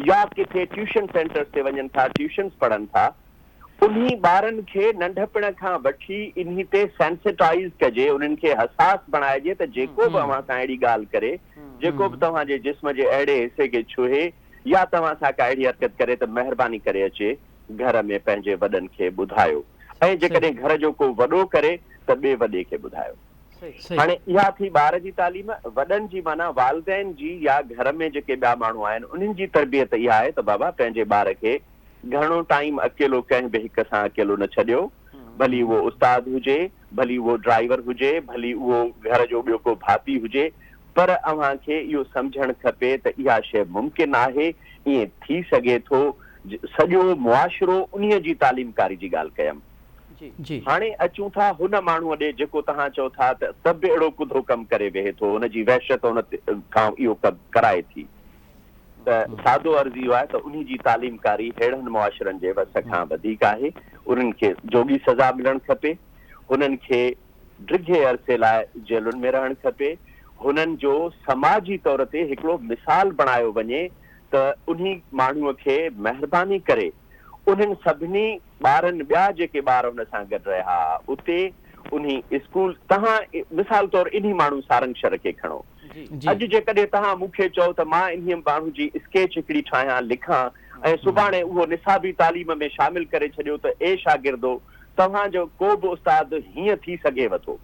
D: يا ڪٿي ٽيوشن سينٽرز تي وڃن ٿا ٽيوشنز پڙهن ٿا انهي ٻارن کي ننڍپڻ کان وٺي انهي تي سينسيٽائيز ڪجي انهن کي حساس بڻائجي ته جيڪو به اوهان سان اهڙي ڳالهه ڪري جيڪو به توهان جي جسم جي اهڙي حصي کي ڇهي يا توهان سان ڪا اهڙي حرڪت ڪري ته مهرباني ڪري اچي گهر ۾ پنهنجي وڏن کي ٻڌايو ۽ جيڪڏهن گهر جو ڪو وڏو ڪري ته ٻئي وڏي کي ٻڌايو. هاڻي اها ٿي ٻار جي تعليم، وڏن جي معنيٰ والدين جي يا گهر ۾ جيڪي ٻيا ماڻهو آهن انهن جي تربيت اها آهي ته بابا پنهنجي ٻار کي گهڻو ٽائيم اڪيلو ڪنهن به هڪ سان اڪيلو نه ڇڏيو ڀلي اهو استاد هجي ڀلي اهو ڊرائيور هجي ڀلي اهو گهر جو ٻيو ڪو ڀاتي هجي پر اوهان کي اهو سمجهڻ کپي ته اها شيء ممڪن آهي ائين ٿي سگهي ٿو سڄو معاشرو انهيء جي تعليم ڪاري جي ڳالهه ڪيم.
A: جي.
D: هاڻي اچون ٿا هن ماڻهوء ڏي جيڪو توهان چئو ٿا ته ته به اهڙو ڪڌو ڪم ڪري ويهي ٿو، هن جي وحشت هن کان اهو ڪم ڪرائي ٿي ته سادو عرض اهو آهي ته انهي جي تعليم ڪاري ههڙن معاشرن جي وس کان وڌيڪ آهي، انهن کي جوڳي سزا ملڻ کپي، هنن کي ڊگهي عرصي لاء جيلن ۾ رهڻ کپي، هنن جو سماجي طور تي هڪڙو مثال بڻايو وڃي ته انهي ماڻهوء کي مهرباني ڪري انهن سڀني ٻارن ٻيا جيڪي ٻار هن سان گڏ رهيا ها اتي انهي اسڪول تهان مثال طور انهي ماڻهو سارنگ شر کي کڻو اڄ جيڪڏهن تهان مون کي چئو ته مان انهي ماڻهو جي اسڪيچ هڪڙي ٺاهيان لکان ۽ سڀاڻي اهو نصابي تعليم ۾ شامل ڪري ڇڏيو ته اي شاگردو توهان جو ڪو به استاد هيئن ٿي سگهيو ٿو.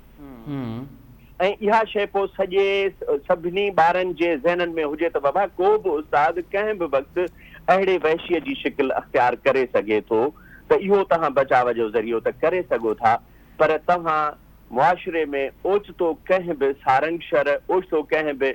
D: ۽ اها شيء پوء سڄي سڀني ٻارن جي ذهنن ۾ هجي ته بابا ڪو به استاد ڪنهن به وقت اهڙي وحشيء جي شڪل اختيار ڪري سگهي ٿو ته اهو توهان بچاء جو ذريعو ته ڪري سگهو ٿا پر توهان معاشري ۾ اوچتو ڪنهن به سارنگ شر، اوچتو ڪنهن به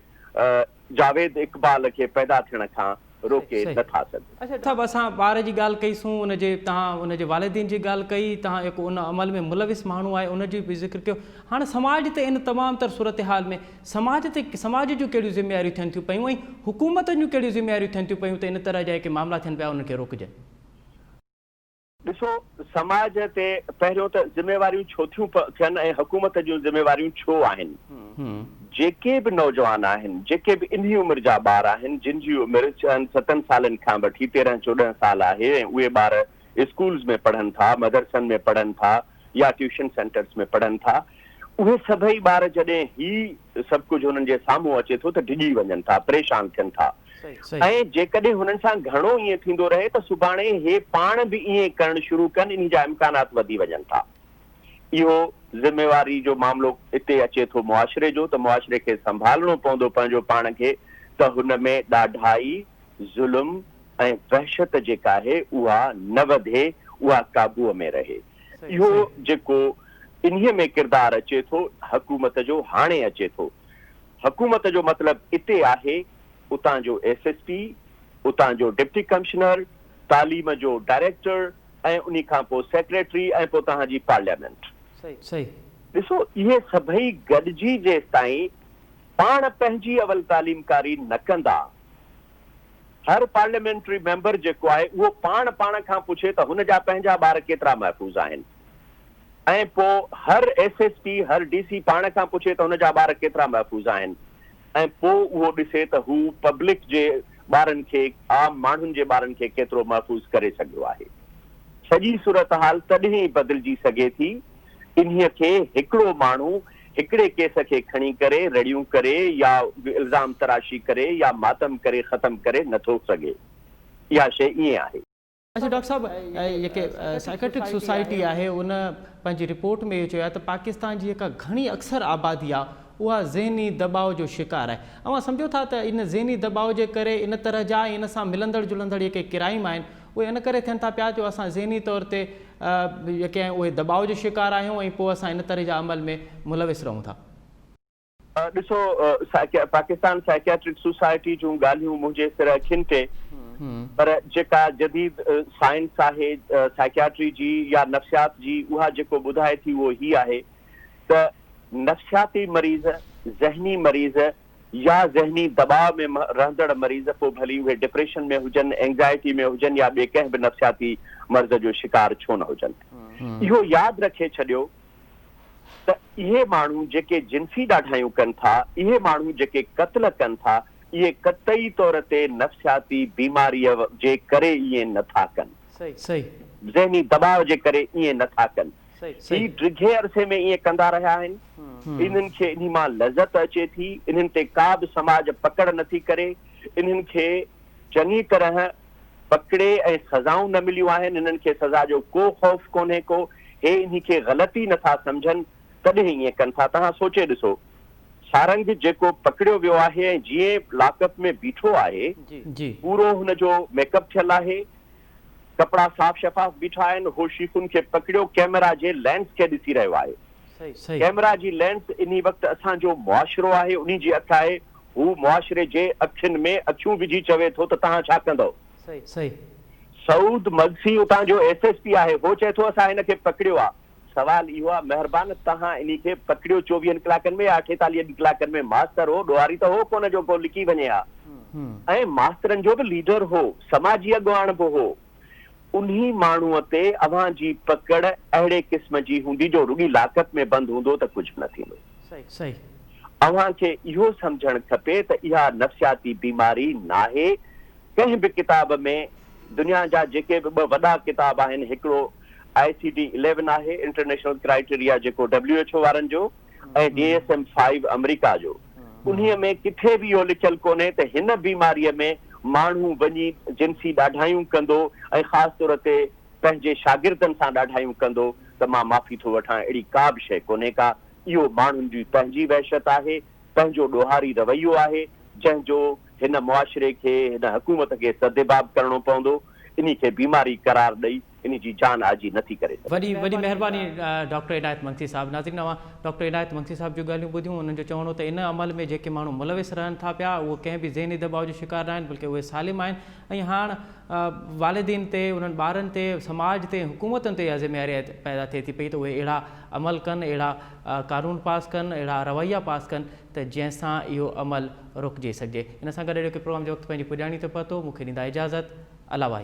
D: جاويد اقبال کي پيدا ٿيڻ کان روڪي نه ٿا سگهو.
A: اڇا صاحب اسان ٻار جي ڳالهه ڪئي سون ان جي توهان ان جي والدين جي ڳالهه ڪئي توهان هڪ ان عمل ۾ ملوث ماڻهو آهي ان جو به ذڪر ڪيو هاڻ سماج تي ان تمام تر صورتحال ۾ سماج تي سماج جون ڪهڙيون ذميواريون ٿين ٿيون پيون ۽ حڪومتن جون ڪهڙيون ذميواريون ٿين ٿيون پيون ته ان طرح جا جيڪي معاملا ٿين پيا انهن کي روڪجن.
D: ڏسو سماج تي پهريون ته ذميواريون ڇو ٿيون ٿين ۽ حڪومت جون ذميواريون ڇو آهن؟ جيڪي به نوجوان آهن، جيڪي به انهي عمر جا ٻار آهن، جن جي عمر ڇهن ستن سالن کان وٺي 13 14 سال آهي ۽ اهي ٻار اسڪولز ۾ پڙهن ٿا، مدرسن ۾ پڙهن ٿا يا ٽيوشن سينٽرز ۾ پڙهن ٿا، اهي سڀئي ٻار جڏهن هي سڀ ڪجهه هنن جي سامهون اچي ٿو ته ڊڄي وڃن ٿا، پريشان ٿين ٿا ۽ جيڪڏهن هنن سان گهڻو ائين ٿيندو رهي ته سڀاڻي هي پاڻ به ائين ڪرڻ شروع ڪن انهي جا امڪانات وڌي وڃن ٿا. اهو ذميواري جو معاملو اتي اچي ٿو معاشري جو ته معاشري کي سنڀالڻو پوندو پنهنجو پاڻ کي ته هن ۾ ڏاڍائي، ظلم ۽ وحشت جيڪا آهي اها نه وڌي، اها قابوء ۾ رهي. اهو جيڪو انهيء ۾ ڪردار اچي ٿو حڪومت جو هاڻي اچي ٿو. حڪومت جو مطلب اتي آهي اتان جو ايس ايس پي، اتان جو ڊپٽي ڪمشنر، تعليم جو ڊائريڪٽر ۽ انهي کان پوء سيڪريٽري ۽ پوء توهان جي پارليامينٽ.
A: صحيح.
D: ڏسو اهي سڀئي گڏجي جيستائين پاڻ پنهنجي اول تعليمڪاري نه ڪندا، هر پارليامينٽري ميمبر جيڪو آهي اهو پاڻ پاڻ کان پڇي ته هن جا پنهنجا ٻار ڪيترا محفوظ آهن ۽ پوء هر ايس ايس پي هر ڊي سي پاڻ کان پڇي ته هن جا ٻار ڪيترا محفوظ آهن ۽ پوء اهو ڏسي ته هو پبلڪ جي ٻارن کي عام ماڻهن جي ٻارن کي ڪيترو محفوظ ڪري سگهيو آهي. سڄي صورتحال تڏهن ئي بدلجي سگهي ٿي انهيء کي هڪڙو ماڻهو هڪڙي ڪيس کي کڻي ڪري رڙيون ڪري يا الزام تراشي ڪري يا ماتم ڪري ختم ڪري نه ٿو سگهي. اها شيء ائين آهي.
A: اڇا ڊاڪٽر صاحب جيڪي سائيڪاٽرڪ سوسائٽي آهي ان پنهنجي رپورٽ ۾ اهو چيو آهي ته پاڪستان جي جيڪا گهڻي اڪثر آبادي آهي اها ذهني دٻاء جو شڪار آهي اوهان سمجهو ٿا ته ان ذهني دٻاء جي ڪري ان طرح جا ۽ ان سان ملندڙ جلندڙ جيڪي ڪرائيم آهن اهي ان ڪري ٿين ٿا پيا جو اسان ذهني طور تي جيڪي آهيون اهي دٻاء جو شڪار آهيون ۽ پوء اسان ان طرح جا عمل ۾ ملوث رهون ٿا.
D: ڏسو پاڪستان سائيڪياٽرڪ سوسائٽي جون ڳالهيون منهنجي سر اکين تي پر جيڪا جديد سائنس آهي سائيڪياٽري جي يا نفسيات جي اها جيڪو ٻڌائي ٿي اهو هي آهي ته نفسياتي مريض ذهني مريض يا ذهني دٻاء ۾ رهندڙ مريض پوء ڀلي اهي ڊپريشن ۾ هجن، اينگزائٽي ۾ هجن يا ٻئي ڪنهن به نفسياتي مرض جو شڪار ڇو نه هجن. اهو ياد رکي ڇڏيو ته اهي ماڻهو جيڪي جنسي ڏاڍايون ڪن ٿا، اهي ماڻهو جيڪي قتل ڪن ٿا، اهي قطعي طور تي نفسياتي بيماريء جي ڪري ائين نه ٿا ڪن. ذهني دٻاء جي ڪري ائين نه ٿا ڪن. هي ڊگهي عرصي ۾ ائين ڪندا رهيا آهن. انهن کي انهي مان لذت اچي ٿي. انهن تي ڪا به سماج پڪڙ نٿي ڪري. انهن کي چڱي طرح پڪڙي ۽ سزائون نه مليون آهن. انهن کي سزا جو ڪو خوف ڪونهي ڪو. هي انهي کي غلط ئي نٿا سمجهن تڏهن ائين ڪن ٿا. توهان سوچي ڏسو سارنگ جيڪو پڪڙيو ويو آهي ۽ جيئن لاڪ اپ ۾ بيٺو آهي پورو هن جو ميڪ اپ ٿيل آهي. ڪپڙا صاف شفاف بيٺا آهن، هو شيخن کي پڪڙيو ڪئميرا جي لينس کي ڏسي رهيو آهي. ڪئميرا جي لينس انهي وقت اسان جو معاشرو آهي، انهي جي اک آهي، هو معاشري جي اکين ۾ اکيون وجهي چوي ٿو ته توهان ڇا ڪندؤ؟ سعود مگسي اتان جو ايس ايس پي آهي، هو چئي ٿو اسان هن کي پڪڙيو آ. سوال اهو آ مهربان توهان انهي کي پڪڙيو چوويهن ڪلاڪن ۾ يا اٺيتاليهن ڪلاڪن ۾ ماستر هو ڏوهاري ته هو ڪونه جو ڪو لڪي وڃي ها ۽ ماسترن جو به ليڊر هو سماجي اڳواڻ به هو انهي ماڻهو تي اوهان جي پڪڙ اهڙي قسم جي هوندي جو رڳي لاڪپ ۾ بند هوندو ته ڪجهه نه ٿيندو. اوهان کي اهو سمجهڻ کپي ته اها نفسياتي بيماري ناهي ڪنهن به ڪتاب ۾ دنيا جا جيڪي به ٻه وڏا ڪتاب آهن هڪڙو آء سي ڊي اليون آهي انٽرنيشنل ڪرائيٽيريا جيڪو ڊبليو ايڇ او وارن جو ۽ ڊي ايس ايم فائيو آمريڪا جو انهي ۾ ڪٿي به اهو لکيل ڪونهي ته هن بيماري ۾ ماڻهو وڃي جنسي ڏاڍايون ڪندو ۽ خاص طور تي پنهنجي شاگردن سان ڏاڍايون ڪندو ته مان معافي ٿو وٺان اهڙي ڪا به شيء ڪونهي ڪا اهو ماڻهن جي پنهنجي وحشت آهي پنهنجو ڏوهاري رويو آهي جنهن جو هن معاشري کي هن حڪومت کي سدباب ڪرڻو پوندو، انهي کي بيماري قرار ڏئي انهي جي جان آجي نه ٿي ڪري سگهجي.
A: وڏي وڏي مهرباني ڊاڪٽر عنايت مگسي صاحب. ناظرين اوهان ڊاڪٽر عنايت مگسي صاحب جون ڳالهيون ٻڌيون انهن جو چوڻ هو ته ان عمل ۾ جيڪي ماڻهو ملوث رهن ٿا پيا اهي ڪنهن به ذهني دٻاء جو شڪار ناهن بلڪه اهي سالم آهن ۽ هاڻ والدين تي انهن ٻارن تي سماج تي حڪومتن تي اها ذميواري پيدا ٿئي ٿي پئي ته اهي اهڙا عمل ڪن اهڙا قانون پاس ڪن اهڙا رويا پاس ڪن ته جنهن سان اهو عمل رڪجي سگهجي. ان سان گڏ اڄوڪي پروگرام جو وقت پنهنجي پڄاڻي تي پهتو. مون کي ڏيندا اجازت. الله واهي.